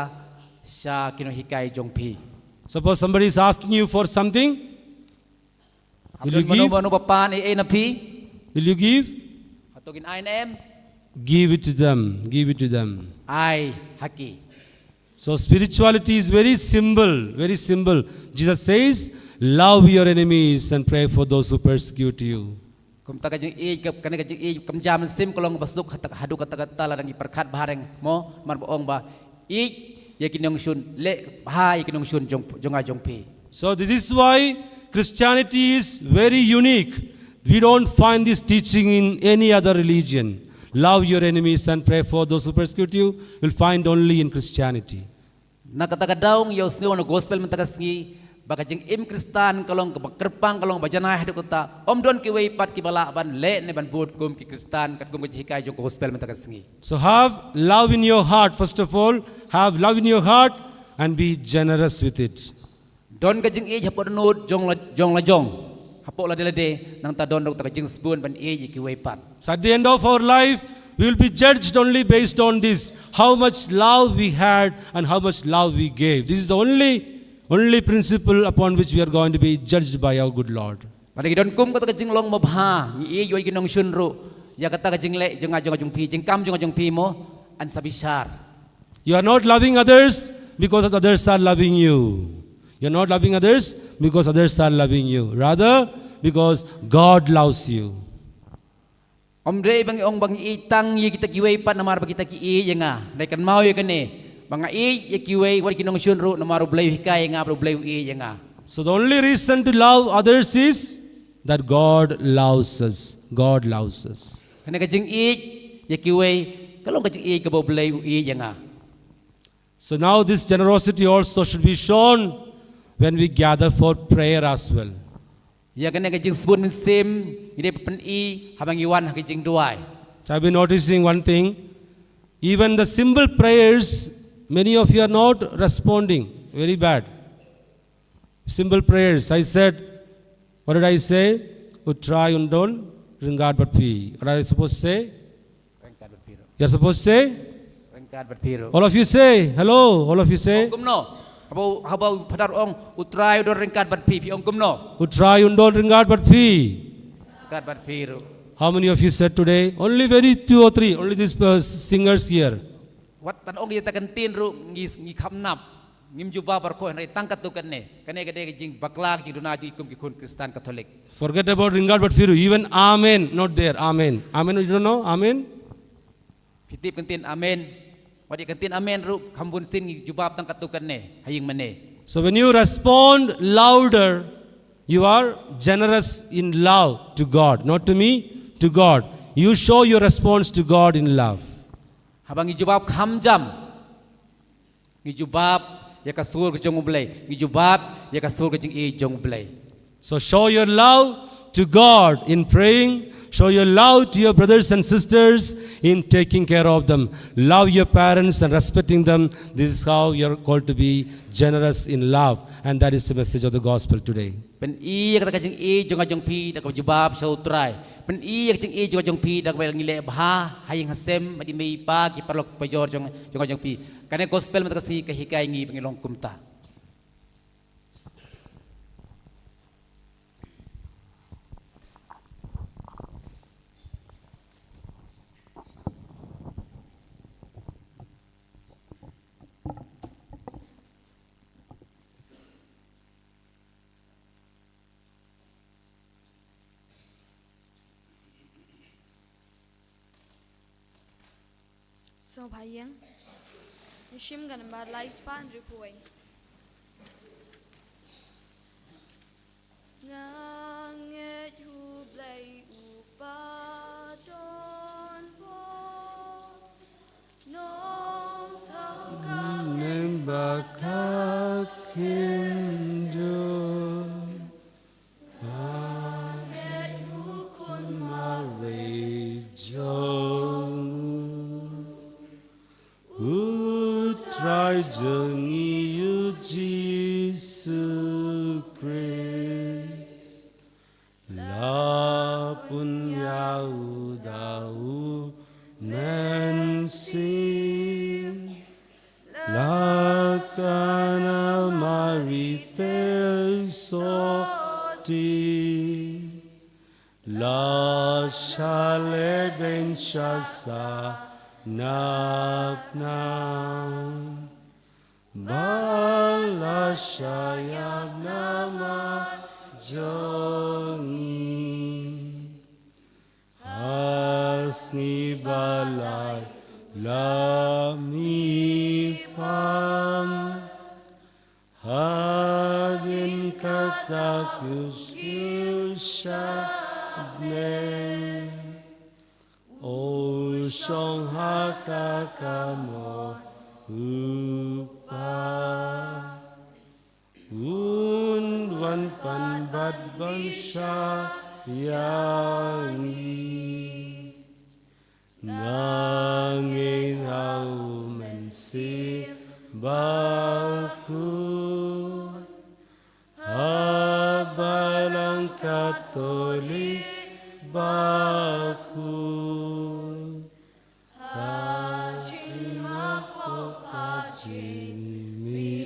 sha ki nonghikai jong phi. Suppose somebody is asking you for something, will you give? Mano mano ba pan ei ei na phi? Will you give? Hato kin ai ne em? Give it to them. Give it to them. Ai ha ki. So spirituality is very simple, very simple. Jesus says, "Love your enemies and pray for those who persecute you." Kumta ka jingïeit, ka, kane ka jingïeit kam jam sim ka long ba suk haduh, haduh katta katta, lada ngi pyrkhat bha reng mo, namar ba ong ba ïeit ïa ki nongshun, leh bha ïa ki nongshun jong, jong nga jong phi. So this is why Christianity is very unique. We don't find this teaching in any other religion. Love your enemies and pray for those who persecute you. You'll find only in Christianity. Na kata ka daw ngi ïohsngew na gospel mynta ka sngi ba ka jingim Khristan ka long kaba kyrpang, ka long ba janai haduh katta. Ym don kiwei pat kiba lah ban leh ne ban bud kum ki Khristan katkum ka jinghikai jong ka gospel mynta ka sngi. So have love in your heart, first of all. Have love in your heart and be generous with it. Don ka jingïeit hapoh dohnud jong la, jong la jong. Hapoh lade lade, nangta don ruh kata ka jingsbun ban ïeit ïa kiwei pat. So at the end of our life, we will be judged only based on this, how much love we had and how much love we gave. This is the only, only principle upon which we are going to be judged by our good Lord. Lada ngi don kum kata ka jinglong babha, ngi ïeit ïa ki nongshun ruh, ïa kata ka jingleh jong nga jong nga jong phi, jingkam jong nga jong phi mo, yn sa bishar. You are not loving others because others are loving you. You are not loving others because others are loving you. Rather, because God loves you. Ym dei ba ngi ong ba ngi ïeit tang ïa kita kiwei pat namar ba kita ki ïeit ïa nga. Dei kynmaw ïa kane, ba nga ïeit ïa kiwei, wat ki nongshun ruh, namar U Blei u hikai ïa nga, U Blei u ïeit ïa nga. So the only reason to love others is that God loves us. God loves us. Kane ka jingïeit ïa kiwei ka long ka jingïeit kaba U Blei u ïeit ïa nga. So now this generosity also should be shown when we gather for prayer as well. Ïa kane ka jingsbun mynsiem ngi dei pyni haba ngi wan ha ka jingduwai. So I've been noticing one thing. Even the simple prayers, many of you are not responding. Very bad. Simple prayers. I said, what did I say? U Trai un don ryngkat bad phi. What are you supposed to say? Ryngkat bad phi ruh. You're supposed to say? Ryngkat bad phi ruh. All of you say, hello. All of you say. Ong kumno? Haba, haba u Phadar ong, U Trai u don ryngkat bad phi, phi ong kumno? U Trai un don ryngkat bad phi. Ryngkat bad phi ruh. How many of you said today? Only very two or three, only these, uh, singers here. Wat tang ong ïa kata ka ktien ruh ngi, ngi kham nap. Ngim jubab baroh, hynrei tang katto katne. Kane ka dei ka jingbakla, ka jingduna jong ngi kum ki khun Khristan Katholik. Forget about ryngkat bad phi ruh. Even amen, not there. Amen. Amen, you don't know? Amen? Phi tip ka ktien amen. Wat ïa ka ktien amen ruh, kham bun sien ngi jubab tang katto katne. Ha ïing mane. So when you respond louder, you are generous in love to God. Not to me, to God. You show your response to God in love. Haba ngi jubab kham jam, ngi jubab ïa ka sur ka jong U Blei, ngi jubab ïa ka sur ka jingïeit jong U Blei. So show your love to God in praying, show your love to your brothers and sisters in taking care of them. Love your parents and respecting them. This is how you're called to be generous in love, and that is the message of the gospel today. Pyni ïa kata ka jingïeit jong nga jong phi da kaba jubab sha U Trai. Pyni ïa ka jingïeit jong nga jong phi da kaba ngi leh bha ha ïing ha sem, bad i mei i pa, ki paralok parajor jong, jong nga jong phi. Kane gospel mynta ka sngi ka hikai ngi ba ngin long kumta. Sngewbha ïeng. Ngi shim ka nambar lai spah hynriewphew wei. Nga ngeit ha U Blei U Kpa don bor. jong u, u Trai jong ngi u Jisu Khrist. La pun ïa u da u Mynsiem, la kane Mari te sotti, la shah lehbeiñ sha sa na pnang, ba la shah ïap na ma jong ngi. Ha sngi ba lai la mih pham, hadien kata u kiew sha bneng, u shong ha ka kamor u Kpa. Un wan pan bad ban shah ïa ngi. Nga ngeit ha u Mynsiem Bakhuid, ha Balang Katholik Bakhuid, ha jingmap, ha jingmihpat,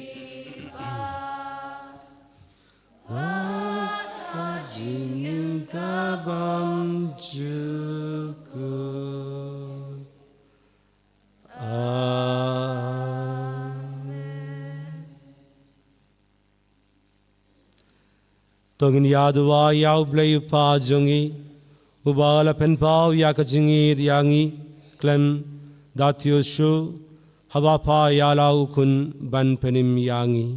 ha jingim ka bymjukut. Amen. To ngin ïa duwai ïa U Blei U Kpa jong ngi, uba la pynpaw ïa ka jingïeit ïa ngi khlem da tiew shuh, haba pha ïa la u Khun ban pynim ïa ngi.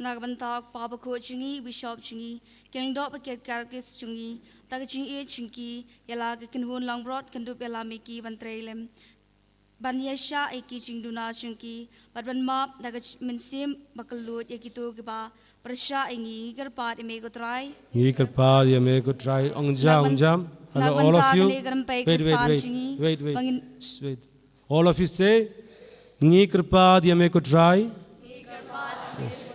Na ka bynta u Kpa Bakhuid jong ngi, u Bishop jong ngi, ki lyngdoh bad ki Katekist jong ngi, da ka jingïeit jong ki, ïa la ka kynhun langbrot, kyndup ïalam ïa ki ban trei lem, ban ïaishah ïa ki jingduna jong ki, bad ban map da ka Mynsiem Bakhuid ïa kito kiba pyrshah ïa ngi. Ngi kyrpad ïa me ko Trai. Ngi kyrpad ïa me ko Trai. Ong jam, ong jam. Hello, all of you. Wait, wait, wait, wait, wait. Shh, wait. All of you say, ngi kyrpad ïa me ko Trai. Yes.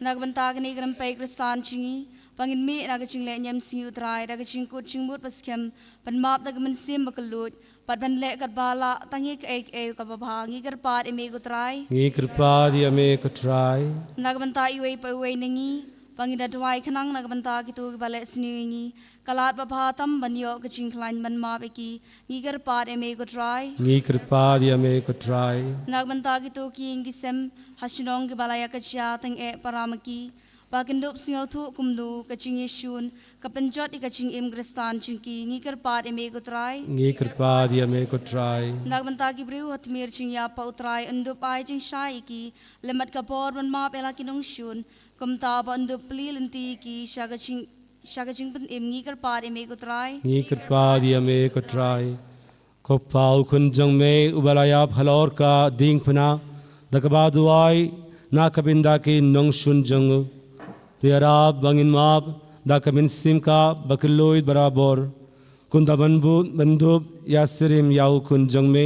Na ka bynta kane ka rympei Khristan jong ngi, ba ngin mih na ka jingleh ñiamsngi u Trai da ka jingkut jingmut baskhem, ban map da ka Mynsiem Bakhuid, bad ban leh katba lah tang ïa kaei kaei kaba bha. Ngi kyrpad ïa me ko Trai. Ngi kyrpad ïa me ko Trai. Na ka bynta iwei pa iwei na ngi, ba ngin da duwai khnang na ka bynta kito kiba leh sniew ïa ngi, ka lad babha tam ban ïoh ka jingkhlaiñ ban map ïa ki. Ngi kyrpad ïa me ko Trai. Ngi kyrpad ïa me ko Trai. Na ka bynta kito ki ïing ki sem ha shnong kiba la ïa ka jia tang eh para ma ki, ba kin dup sngewthuh kumno ka jingïashun ka pynjot ïa ka jingim Khristan jong ki. Ngi kyrpad ïa me ko Trai. Ngi kyrpad ïa me ko Trai. Na ka bynta ki briew ha tmier jingïap, ba U Trai un dup ai jingshai ïa ki, lem bad ka bor ban map ïa la ki nongshun. Kumta ba un dup plie lynti ïa ki sha ka jing, sha ka jingpynim. Ngi kyrpad ïa me ko Trai. Ngi kyrpad ïa me ko Trai. Ko Kpa, u Khun jong me uba la ïap halor ka diengphna da kaba duwai na ka bynta ki nongshun jong u, to ïarap ba ngin map da ka Mynsiem ka Bakhuid barabor. Kumta ban bud, ban dup ïasyriem ïa u Khun jong me,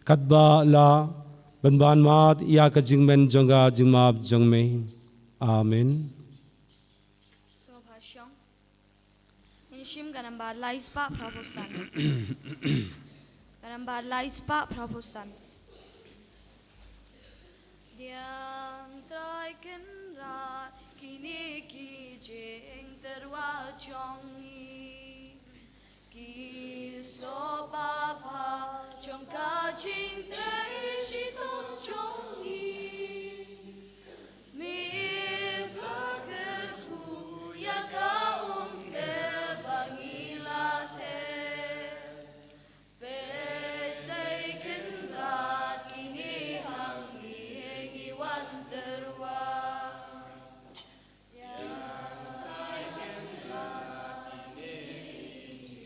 katba lah ban ban mad ïa ka jingmane jong ka jingmap jong me. Amen. Sngewbha shong. Ngin shim ka nambar lai spah phra phew san. Ka nambar lai spah phra phew san. Diang Trai Kynrad, kine ki jingtyrwa jong ngi, ki soh babha jong ka jingtrei shitom jong ngi. Me la kyrkhu ïa ka umsyep ba ngi la tep. Peit, Trai Kynrad, kine hangne ngi wan tyrwa. Diang Trai Kynrad, kine ki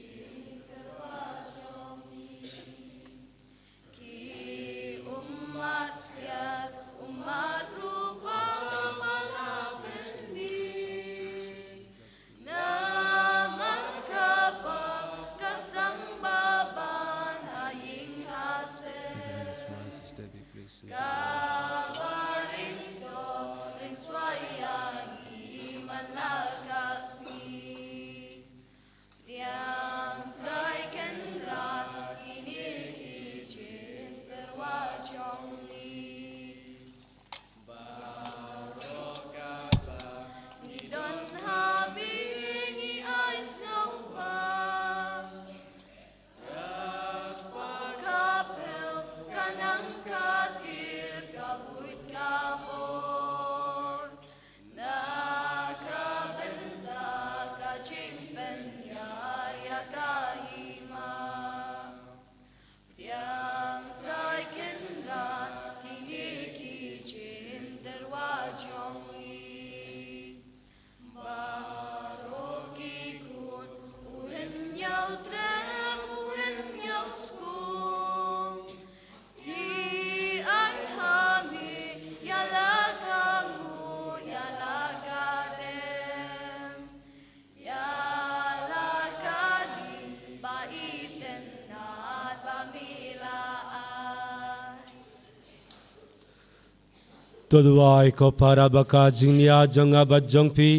To duwai ko para ba ka jingnia jong nga bad jong phi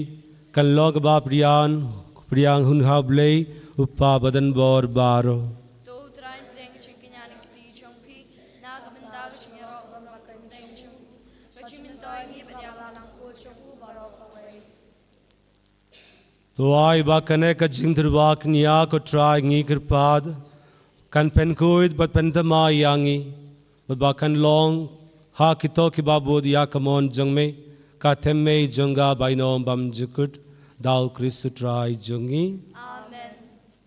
kan long kaba pdiang, pdiang hun ha U Blei U Kpa Badan Bor baroh. To U Trai pdiang jingkñia na kti jong phi na ka bynta ka jingïaroh bad ka jingmyntoi ngi bad ïa ka langkul jong u baroh kawei. To ai ba kane ka jingtyrwa kñia ko Trai ngi kyrpad kan pynkhuid bad pynthymmai ïa ngi bad ba kan long ha kito kiba bud ïa ka mon jong me, ka them me jong nga bainong bymjukut, da U Khrist U Trai jong ngi. Amen.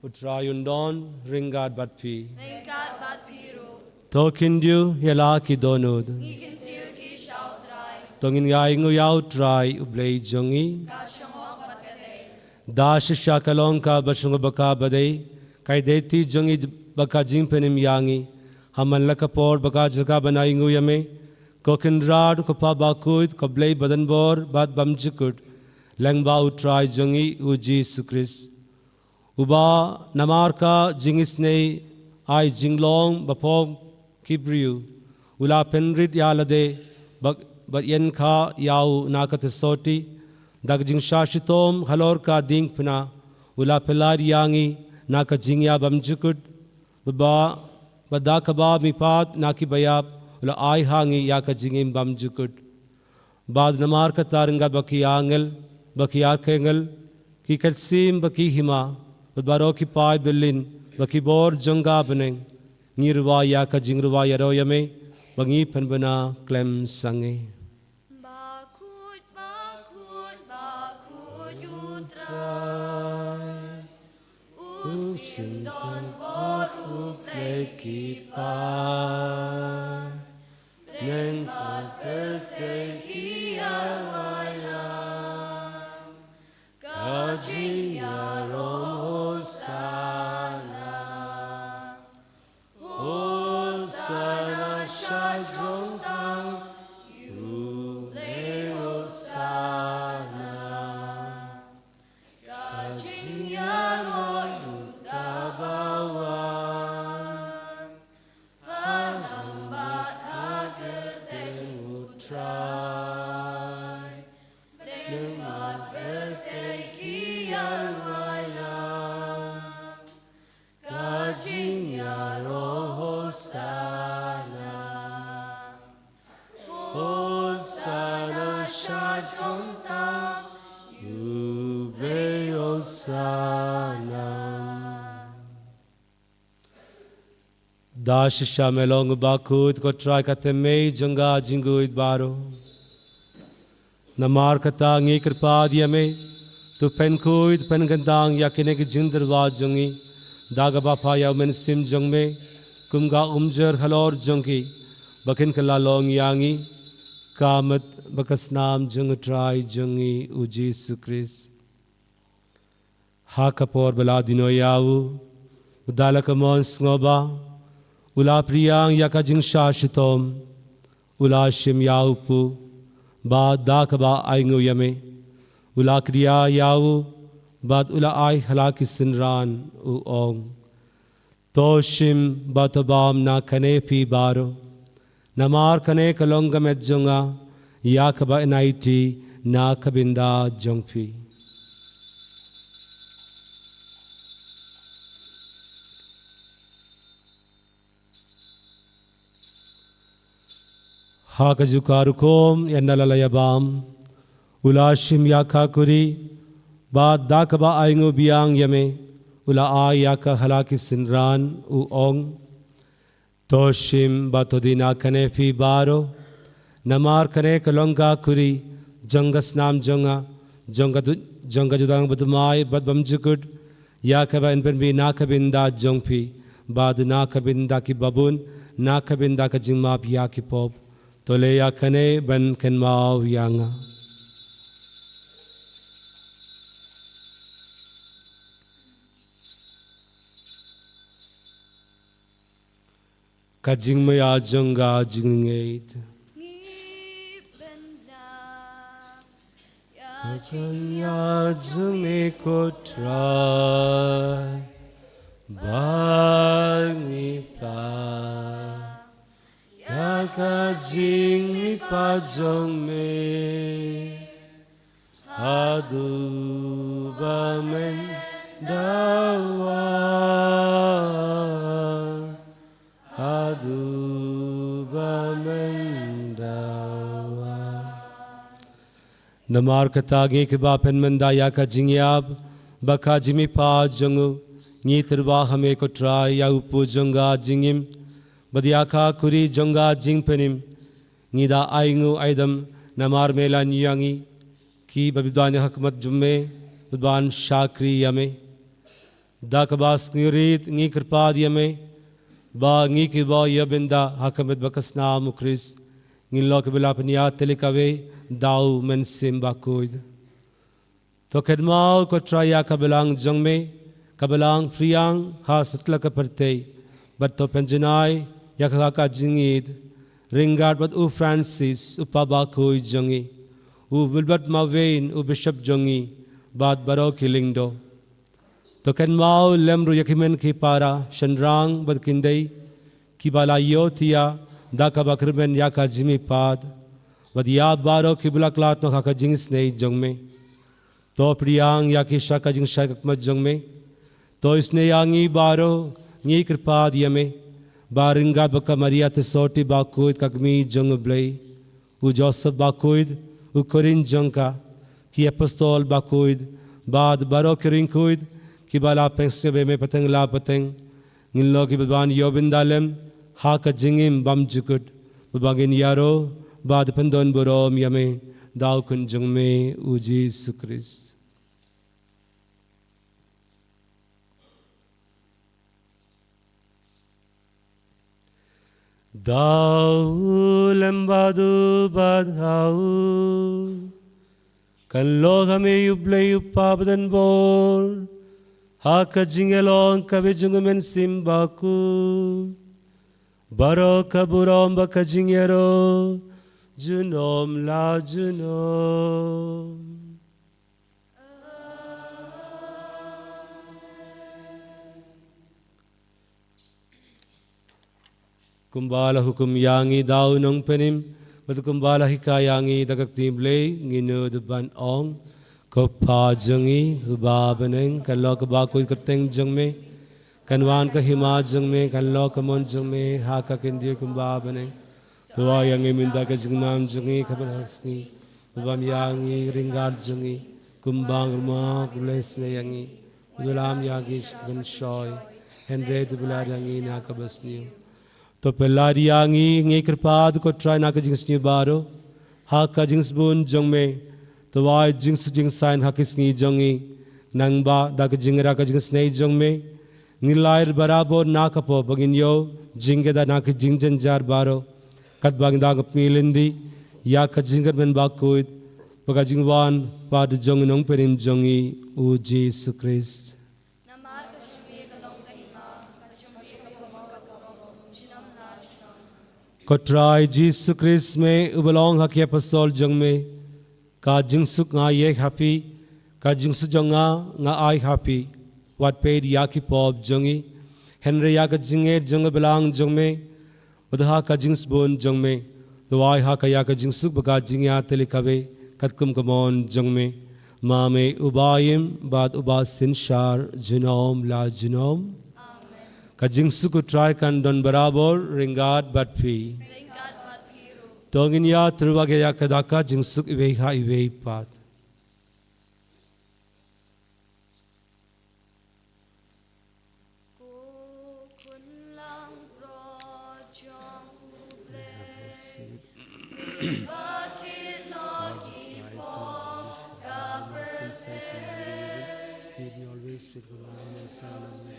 U Trai un don ryngkat bad phi. Ryngkat bad phi ruh. To khyndiat ïa la ki dohnud. Ngi khyndiat ki sha U Trai. To ngin ïainguh ïa U Trai U Blei jong ngi. Ka shong bad ka dei. Da shisha ka long kaba shong bad kaba dei. Ka dei kti jong ngi bad ka jingpynim ïa ngi. Ha man la ka por bad ka jaka ban ainguh ïa me, ko Kynrad ko Pa Bakhuid ko Blei Badan Bor bad bymjukut, lyngba U Trai jong ngi U Jisu Khrist. Uba namar ka jingisynei ai jinglong bapher ki briew, u la pynrit ïa lade bad, bad ïeng kha ïa u na ka theisotti, da ka jingshah shitom halor ka diengphna, u la pyllait ïa ngi na ka jingïap bymjukut, bad ba, bad da kaba mihpat na kiba ïap, u la ai ha ngi ïa ka jingim bymjukut. Bad namar kata ryngkat bad ki angel, bad ki archangel, ki ktien bad ki hima, bad baroh ki paid byllien, bad ki bor jong ka bneng, ngi rwai ïa ka jingrwai ïaroh ïa me, ba ngi pynbna khlem sangeh. Bakhuid, bakhuid, bakhuid U Trai. U shim don bor, U Blei ki paid. Bneng bad pyrthei ki ïa wai lang. Ka jingïaroh Hosana. Hosana sha jrong tang, U Blei Hosana. Ka jingïaroh ïa uta ba wan. Ha nang bad ha kyrteng U Trai. Bneng bad pyrthei ki ïa wai lang. Ka jingïaroh Hosana. Hosana sha jrong tang, U Blei Hosana. Da shisha me long bakhuid ko Trai, ka them me jong ka jingkhuid baroh. Namar kata ngi kyrpad ïa me, to pynkhuid pynkyntang ïa kine ki jingtyrwa jong ngi, da kaba pha ïa u Mynsiem jong me kum ka umjur halor jong ki, ba kin kylla long ïa ngi ka met bad ka snam jong u Trai jong ngi u Jisu Khrist. Ha ka por ba la dino ïa u, da la ka mon sngewbha, u la pdiang ïa ka jingshah shitom, u la shim ïa u puh, bad da kaba ainguh ïa me, u la kdiah ïa u, bad u la ai ha la ki synran, u ong: To shim bad to bam na kane phi baroh. Namar kane ka long ka met jong nga, ïa kaba yn aiti na ka bynta jong phi. Ha kajuh ka rukom, ynda la ïa bam, u la shim ïa ka kuri, bad da kaba ainguh biang ïa me, u la ai ïa ka ha la ki synran, u ong: To shim bad to die na kane phi baroh. Namar kane ka long ka kuri jong ka snam jong nga, jong ka ju-, jong ka jutang bathymmai bad bymjukut, ïa kaba yn pynbna na ka bynta jong phi bad na ka bynta ki babun, na ka bynta ka jingmap ïa ki pop. To leh ïa kane ban kynmaw ïa nga. Ka jingmaïa jong ka jingngeit. Ngi bynta ïa ka jingmaïa jong me ko Trai. Ba ngi pah ïa ka jingmihpat jong me haduh ba men dawa, haduh ba men dawa. Namar kata ngi kiba pynmynda ïa ka jingïap bad ka jingmihpat jong u, ngi tyrwa ha me ko Trai ïa u puh jong ka jingim bad ïa ka khuri jong ka jingpynim. Ngi da ainguh aidam namar me la ñiew ïa ngi kiba bit ban ïa ka khmat jong me bad ban shakri ïa me. Da kaba sngewrit ngi kyrpad ïa me ba ngi kiba ïoh bynda ha ka met bad ka snam u Khrist, ngin long kiba la pynïaid tylli kawei da u Mynsiem Bakhuid. To kynmaw ko Trai ïa ka balang jong me, ka balang phriang ha satlak ka pyrthei, bad to pynjanai ïa ka, ka jingïeid ryngkat bad u Francis u Papa Bakhuid jong ngi, u Wilbert Mawei u Bishop jong ngi, bad baroh ki lyngdoh. To kynmaw lem ruh ïa ki hynmen ki para, shynrang bad khyndiat kiba la ïohthiah da kaba kyrmen ïa ka jingmihpat, bad ïa baroh kiba la khlad noh ha ka jingisynei jong me. To pdiang ïa ki sha ka jingshai khmat jong me. To isynei ïa ngi baroh, ngi kyrpad ïa me ba ryngkat bad ka Maria te soti bakhuid ka kmie jong u Blei, u Joseph bakhuid, u khun jong ka, ki apostol bakhuid, bad baroh ki riewkhuid kiba la pynsngewbha ïa me pateng la pateng, ngin long kiba ban ïoh bynda lem ha ka jingim bymjukut, bad ba ngin ïaroh bad pyndonburom ïa me da u Khun jong me u Jisu Khrist. Da u lem bad u bad ha u, kan long ha me U Blei U Kpa badonbor, ha ka jingïalong kaba jong u Mynsiem Bakhuid, baroh ka burom bad ka jingïaroh junom la junom. Kumba la hukum ïa ngi da u Nongpynim, bad kumba la hikai ïa ngi da ka ktien Blei, ngin nud ban ong: Ko Kpa jong ngi uba ha bneng, kan long ka bakhuid ka kyrteng jong me, kan wan ka hima jong me, kan long ka mon jong me ha ka khyndiat kumba ha bneng. To ai ïa ngi mynta ka jingnam jong ngi kaba ha ka sngi, bad bam ïa ngi ryngkat jong ngi, kumba ngi ruh ngi la ai ïa ngi kiba lam ïa ngi sha ka jingshoi, hynrei to pyllait ïa ngi na kaba sniew. To pyllait ïa ngi, ngi kyrpad ko Trai, na ka jingsniew baroh, ha ka jingsbun jong me. To ai jingsuk jingsaiñ ha ki sngi jong ngi, nangba da ka jingïarap ka jingisynei jong me, ngin lait barabor na ka pop, ba ngin ïoh jingkyrkhu na ka jingjynjar baroh, katba ngin da ngop mylliendi ïa ka jingkyrmen bakhuid bad ka jingwan pat jong u Nongpynim jong ngi u Jisu Khrist. Namar ka jong me ka long ka hima, ka jong me ka burom, ka burom junom la junom. Ko Trai Jisu Khrist, me uba la ong ha ki apostol jong me: Ka jingsuk nga ai ha phi, ka jingsuk jong nga nga ai ha phi. Wat peit ïa ki pop jong ngi, hynrei ïa ka jingngeit jong ka balang jong me, bad ha ka jingsbun jong me, to ai ha ka ïa ka jingsuk bad ka jingïatylli kaba katkum ka mon jong me, ma me uba im bad uba synshar junom la junom. Amen. Ka jingsuk u Trai kan don barabor ryngkat bad phi. Ryngkat bad phi ruh. To ngin ïatyrwa ïa ka da ka jingsuk iwei ha iwei pat. Ko Khun langbrot jong U Blei, me ba kit noh ki pop ka pyrthei. Keep me always fit for the Lord and Son of man.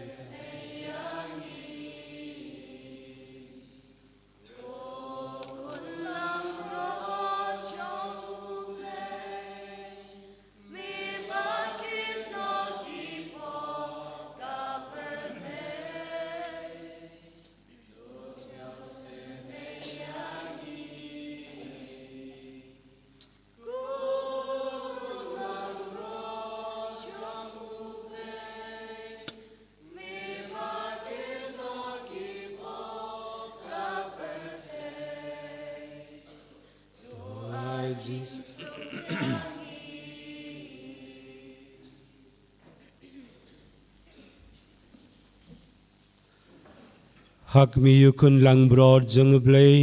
Ha khmih, U Khun langbrot jong U Blei.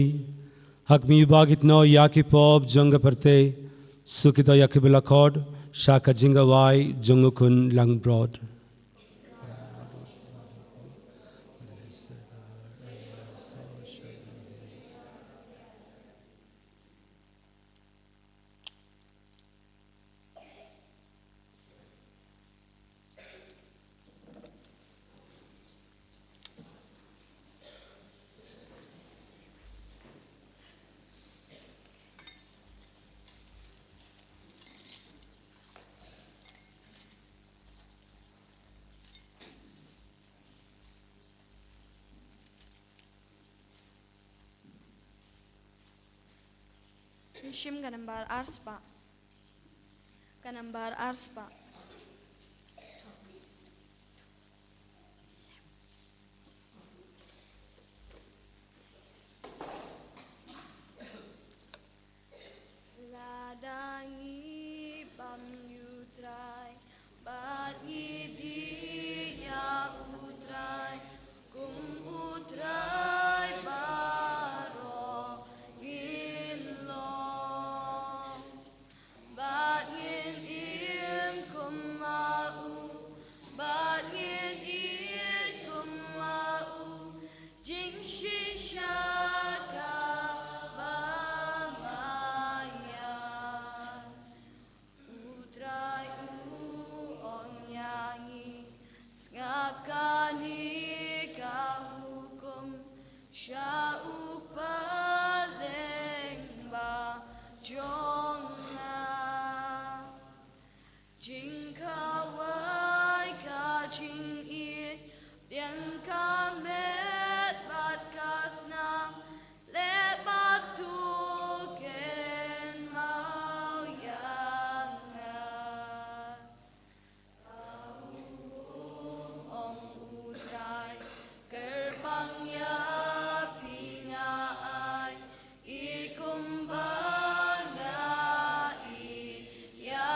Ha khmih, ba khit noh ïa ki pop jong ka pyrthei. Suk khit noh ïa kiba la khot sha ka jingkawai jong U Khun langbrot. Shim ka nambar arspah. Ka nambar arspah. Lada ngi bam ïa U Trai, bad ngi dih ïa U Trai, kum U Trai baroh ngin long. Bad ngin im kum ma U, bad ngin ïeit kum ma U, jingshisha kaba maïan. U Trai u ong ïa ngi, sngap kane ka hukum, sha u kpa lyngba jong nga. Jingkhawai ka jingïeit, pdiang ka met bad ka snam, leh bad to kynmaw ïa nga. Ong U Trai, kyrpang ïa phi nga ai, i kumba nga i ïa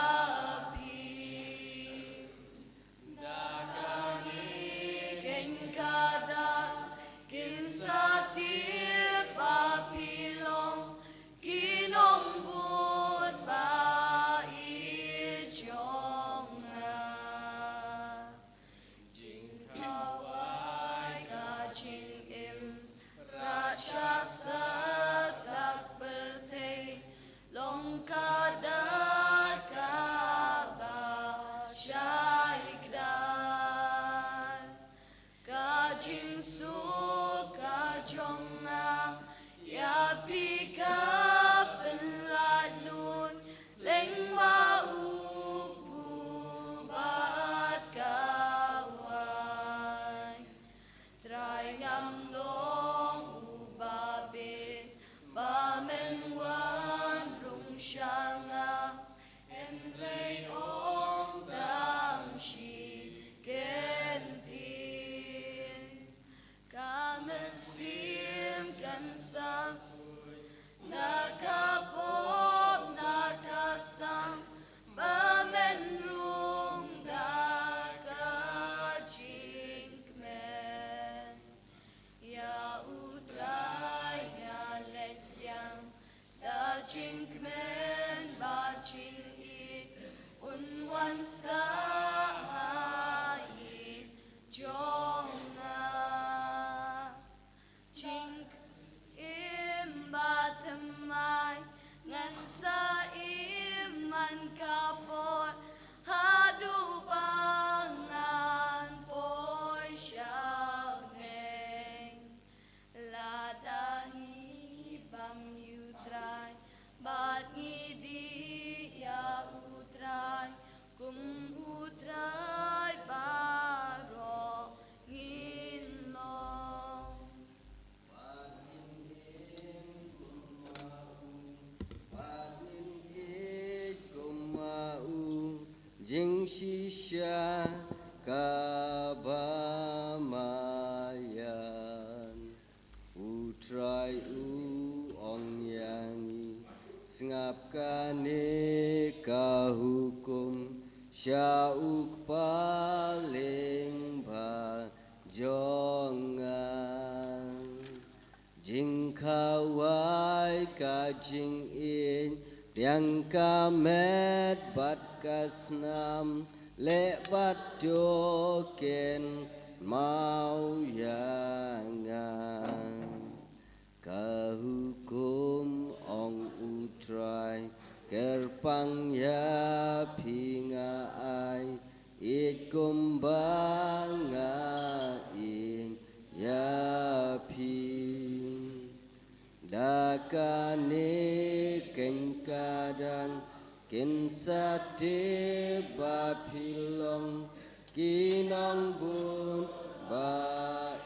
phi. Da ka ngi khein ka dak, kin sa tip ba phi long ki nongbud ba ïeit jong nga. Jingkhawai ka jingim, rashasat ka pyrthei, long ka dak kaba shai kdar. Ka jingsuk ka jong nga, ïa phi ka pynlait lut, lyngba u kpu bad ka wai. Trai ngam long uba bit, ba men wan rung sha nga, hynrei ong tang shi kyntien. Ka mynsiem kan sa khuid na ka pop na ka sam, ba men rung da ka jingkmen. Ïa U Trai nga leit biang da jingkmen bad jingïeit, un wan sah ha ïing jong nga. Jingim ba thymmai ngan sa im man ka por, haduh ba ngan poi sha bneng. Lada ngi bam ïa U Trai, bad ngi dih ïa U Trai, kum U Trai baroh ngin long. Bad ngin im kum ma u, bad ngin ïeit kum ma u, jingshisha kaba maïan. U Trai u ong ïa ngi, sngap kane ka hukum, sha u kpa lyngba jong nga. khawai ka jingïeit, tiang ka met bad ka snam, leh bad duh kynmaw ïa nga. Ka hukum, ong U Trai, kyrpang ïa phi nga ai, ïeit kumba nga ïeit ïa phi. Da kane keiñ ka daw kin sa tip ba phi long ki nongbud ba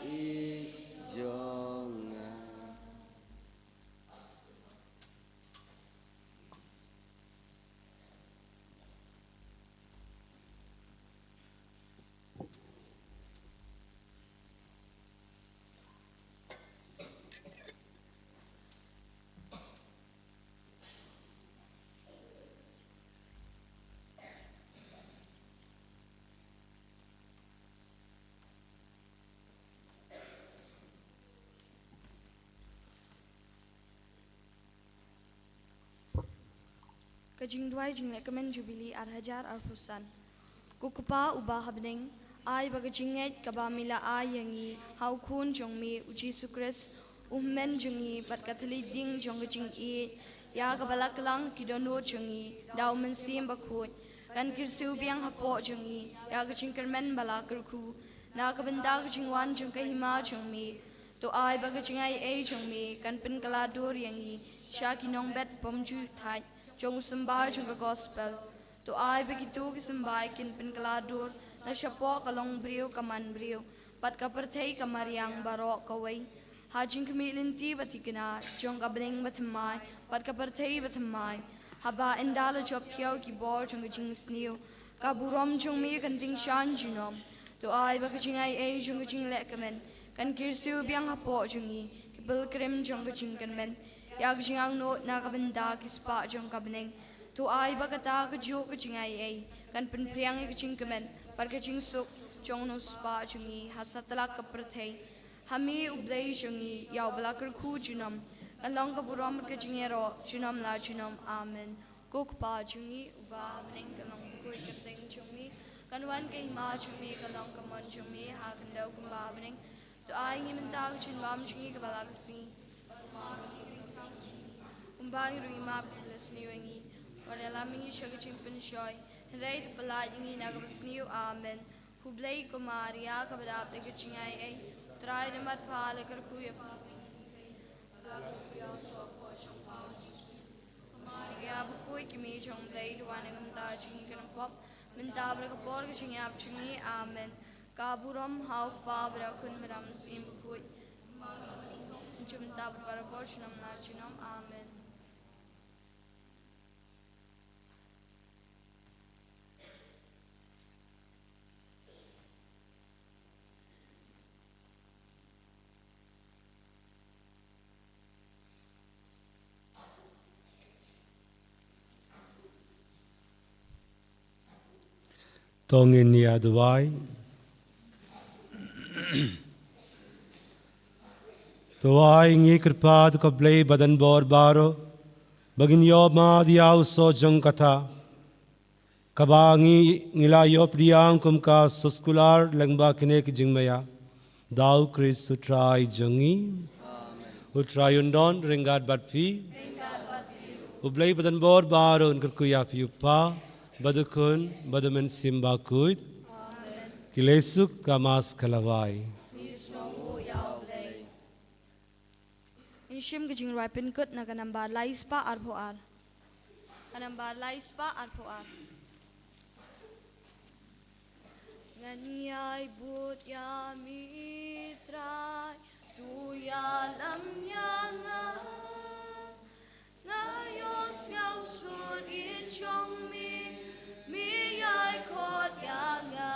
ïeit jong nga. Ka jingduwai jinglehkmen Jubili ar hajar arphew san. Ko Kpa uba ha bneng, ai ba ka jingngeit kaba me la ai ïa ngi ha u Khun jong me u Jisu Khrist, u Hynmen jong ngi bad ka thylliej ding jong ka jingïeit, ïa kaba la kylla ki dohnud jong ngi da u Mynsiem Bakhuid, kan kyrsiew biang hapoh jong ngi ïa ka jingkyrmen ba la kyrkhu na ka bynta ka jingwan jong ka hima jong me. To ai ba ka jingaiei jong me kan pynkylla dur ïa ngi sha ki nongbet bymjukthait jong u symbai jong ka gospel. To ai ba kito ki symbai kin pynkylla dur na shapoh ka longbriew ka manbriew bad ka pyrthei ka mariang baroh kawei, ha jingkhmih lynti ba thikna jong ka bneng bathymmai bad ka pyrthei bathymmai. Haba ynda la jop thiaw ki bor jong ka jingsniew, ka burom jong me kan tyngshaiñ junom. To ai ba ka jingaiei jong ka jinglehkmen kan kyrsiew biang hapoh jong ngi ki pilgrim jong ka jingkyrmen ïa ka jingangnud na ka bynta ki spah jong ka bneng. To ai ba kata kajuh ka jingaiei kan pynphriang ïa ka jingkmen bad ka jingsuk jong u nongspah jong ngi ha satlak ka pyrthei. Ha me U Blei jong ngi, ïa uba la kyrkhu junom, kan long ka burom bad ka jingïaroh junom la junom. Amen. Ko Kpa jong ngi uba ha bneng, kan long bakhuid ka kyrteng jong me, kan wan ka hima jong me, kan long ka mon jong me ha khyndew kumba ha bneng. To ai ngi mynta ka jingbam jong ngi kaba la ka sngi. Kumba ngi ruh ngi map ïa ki la sniew ïa ngi. Wat ïalam ïa ngi sha ka jingpynshoi, hynrei to pyllait ïa ngi na kaba sniew. Amen. Khublei ko Maria, kaba dap da ka jingaiei, U Trai u don bad pha, la kyrkhu ïa phi. Maria bakhuid, ka Mei jong U Blei, to wan na ka bynta jong ngi ki nongpop, mynta bad ha ka por ka jingïap jong ngi. Amen. Ka burom ha U Kpa bad ha U Khun bad ha U Mynsiem Bakhuid. Mynta bad barabor, junom la junom. Amen. To ngin ïa duwai. To ai ngi kyrpad ko Blei ba don bor baroh, ba ngin ïohmad ïa u soh jong kata kaba ngi, ngi la ïoh pdiang kum ka soskular lyngba kine ki jingmaïa. Da U Khrist U Trai jong ngi. Amen. U Trai un don ryngkat bad phi. Ryngkat bad phi. U Blei ba don bor baroh un kyrkhu ïa phi, U Kpa, bad U Khun, bad U Mynsiem Bakhuid. Amen. Ki leh suk ka Mass ka la wai. Ngi sngewnguh ïa U Blei. Ngin shim ka jingrwai pynkut na ka nambar lai spah arphew ar. Ka nambar lai spah arphew ar. Ngan ïai bud ïa me Trai, to ïalam ïa nga. Nga ïohsngew suiñ jong me, me ïai khot ïa nga.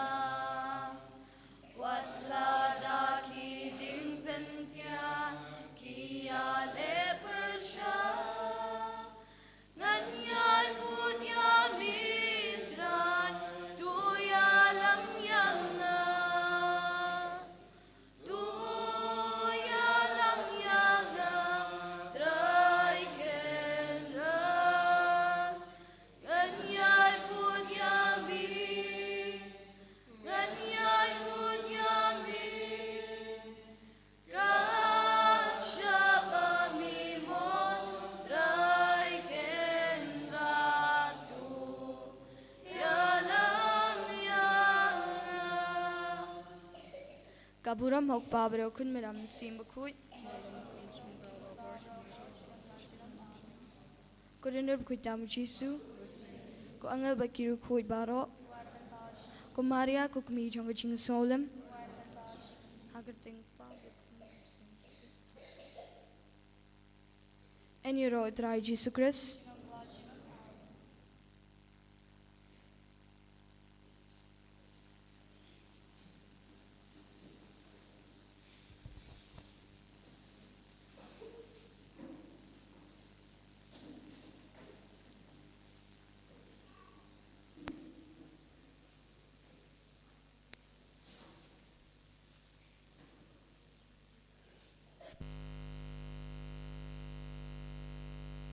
Wat la da ki diengpynkhiah ki ïaleh pyrshah, ngan ïai bud ïa me Trai, to ïalam ïa nga. To ïalam ïa Burom ha u Kpa bad ha u Khun bad ha u Mynsiem Bakhuid. Ko Dondon Bakhuid tam u Jisu. Ko angel bad ki riewkhuid baroh. Ko Maria, ko Kmie jong ka jingsngewlem. Ha ka kyrteng u Kpa bad u Khun bad u Mynsiem. Yn ïaroh ïa u Trai Jisu Khrist.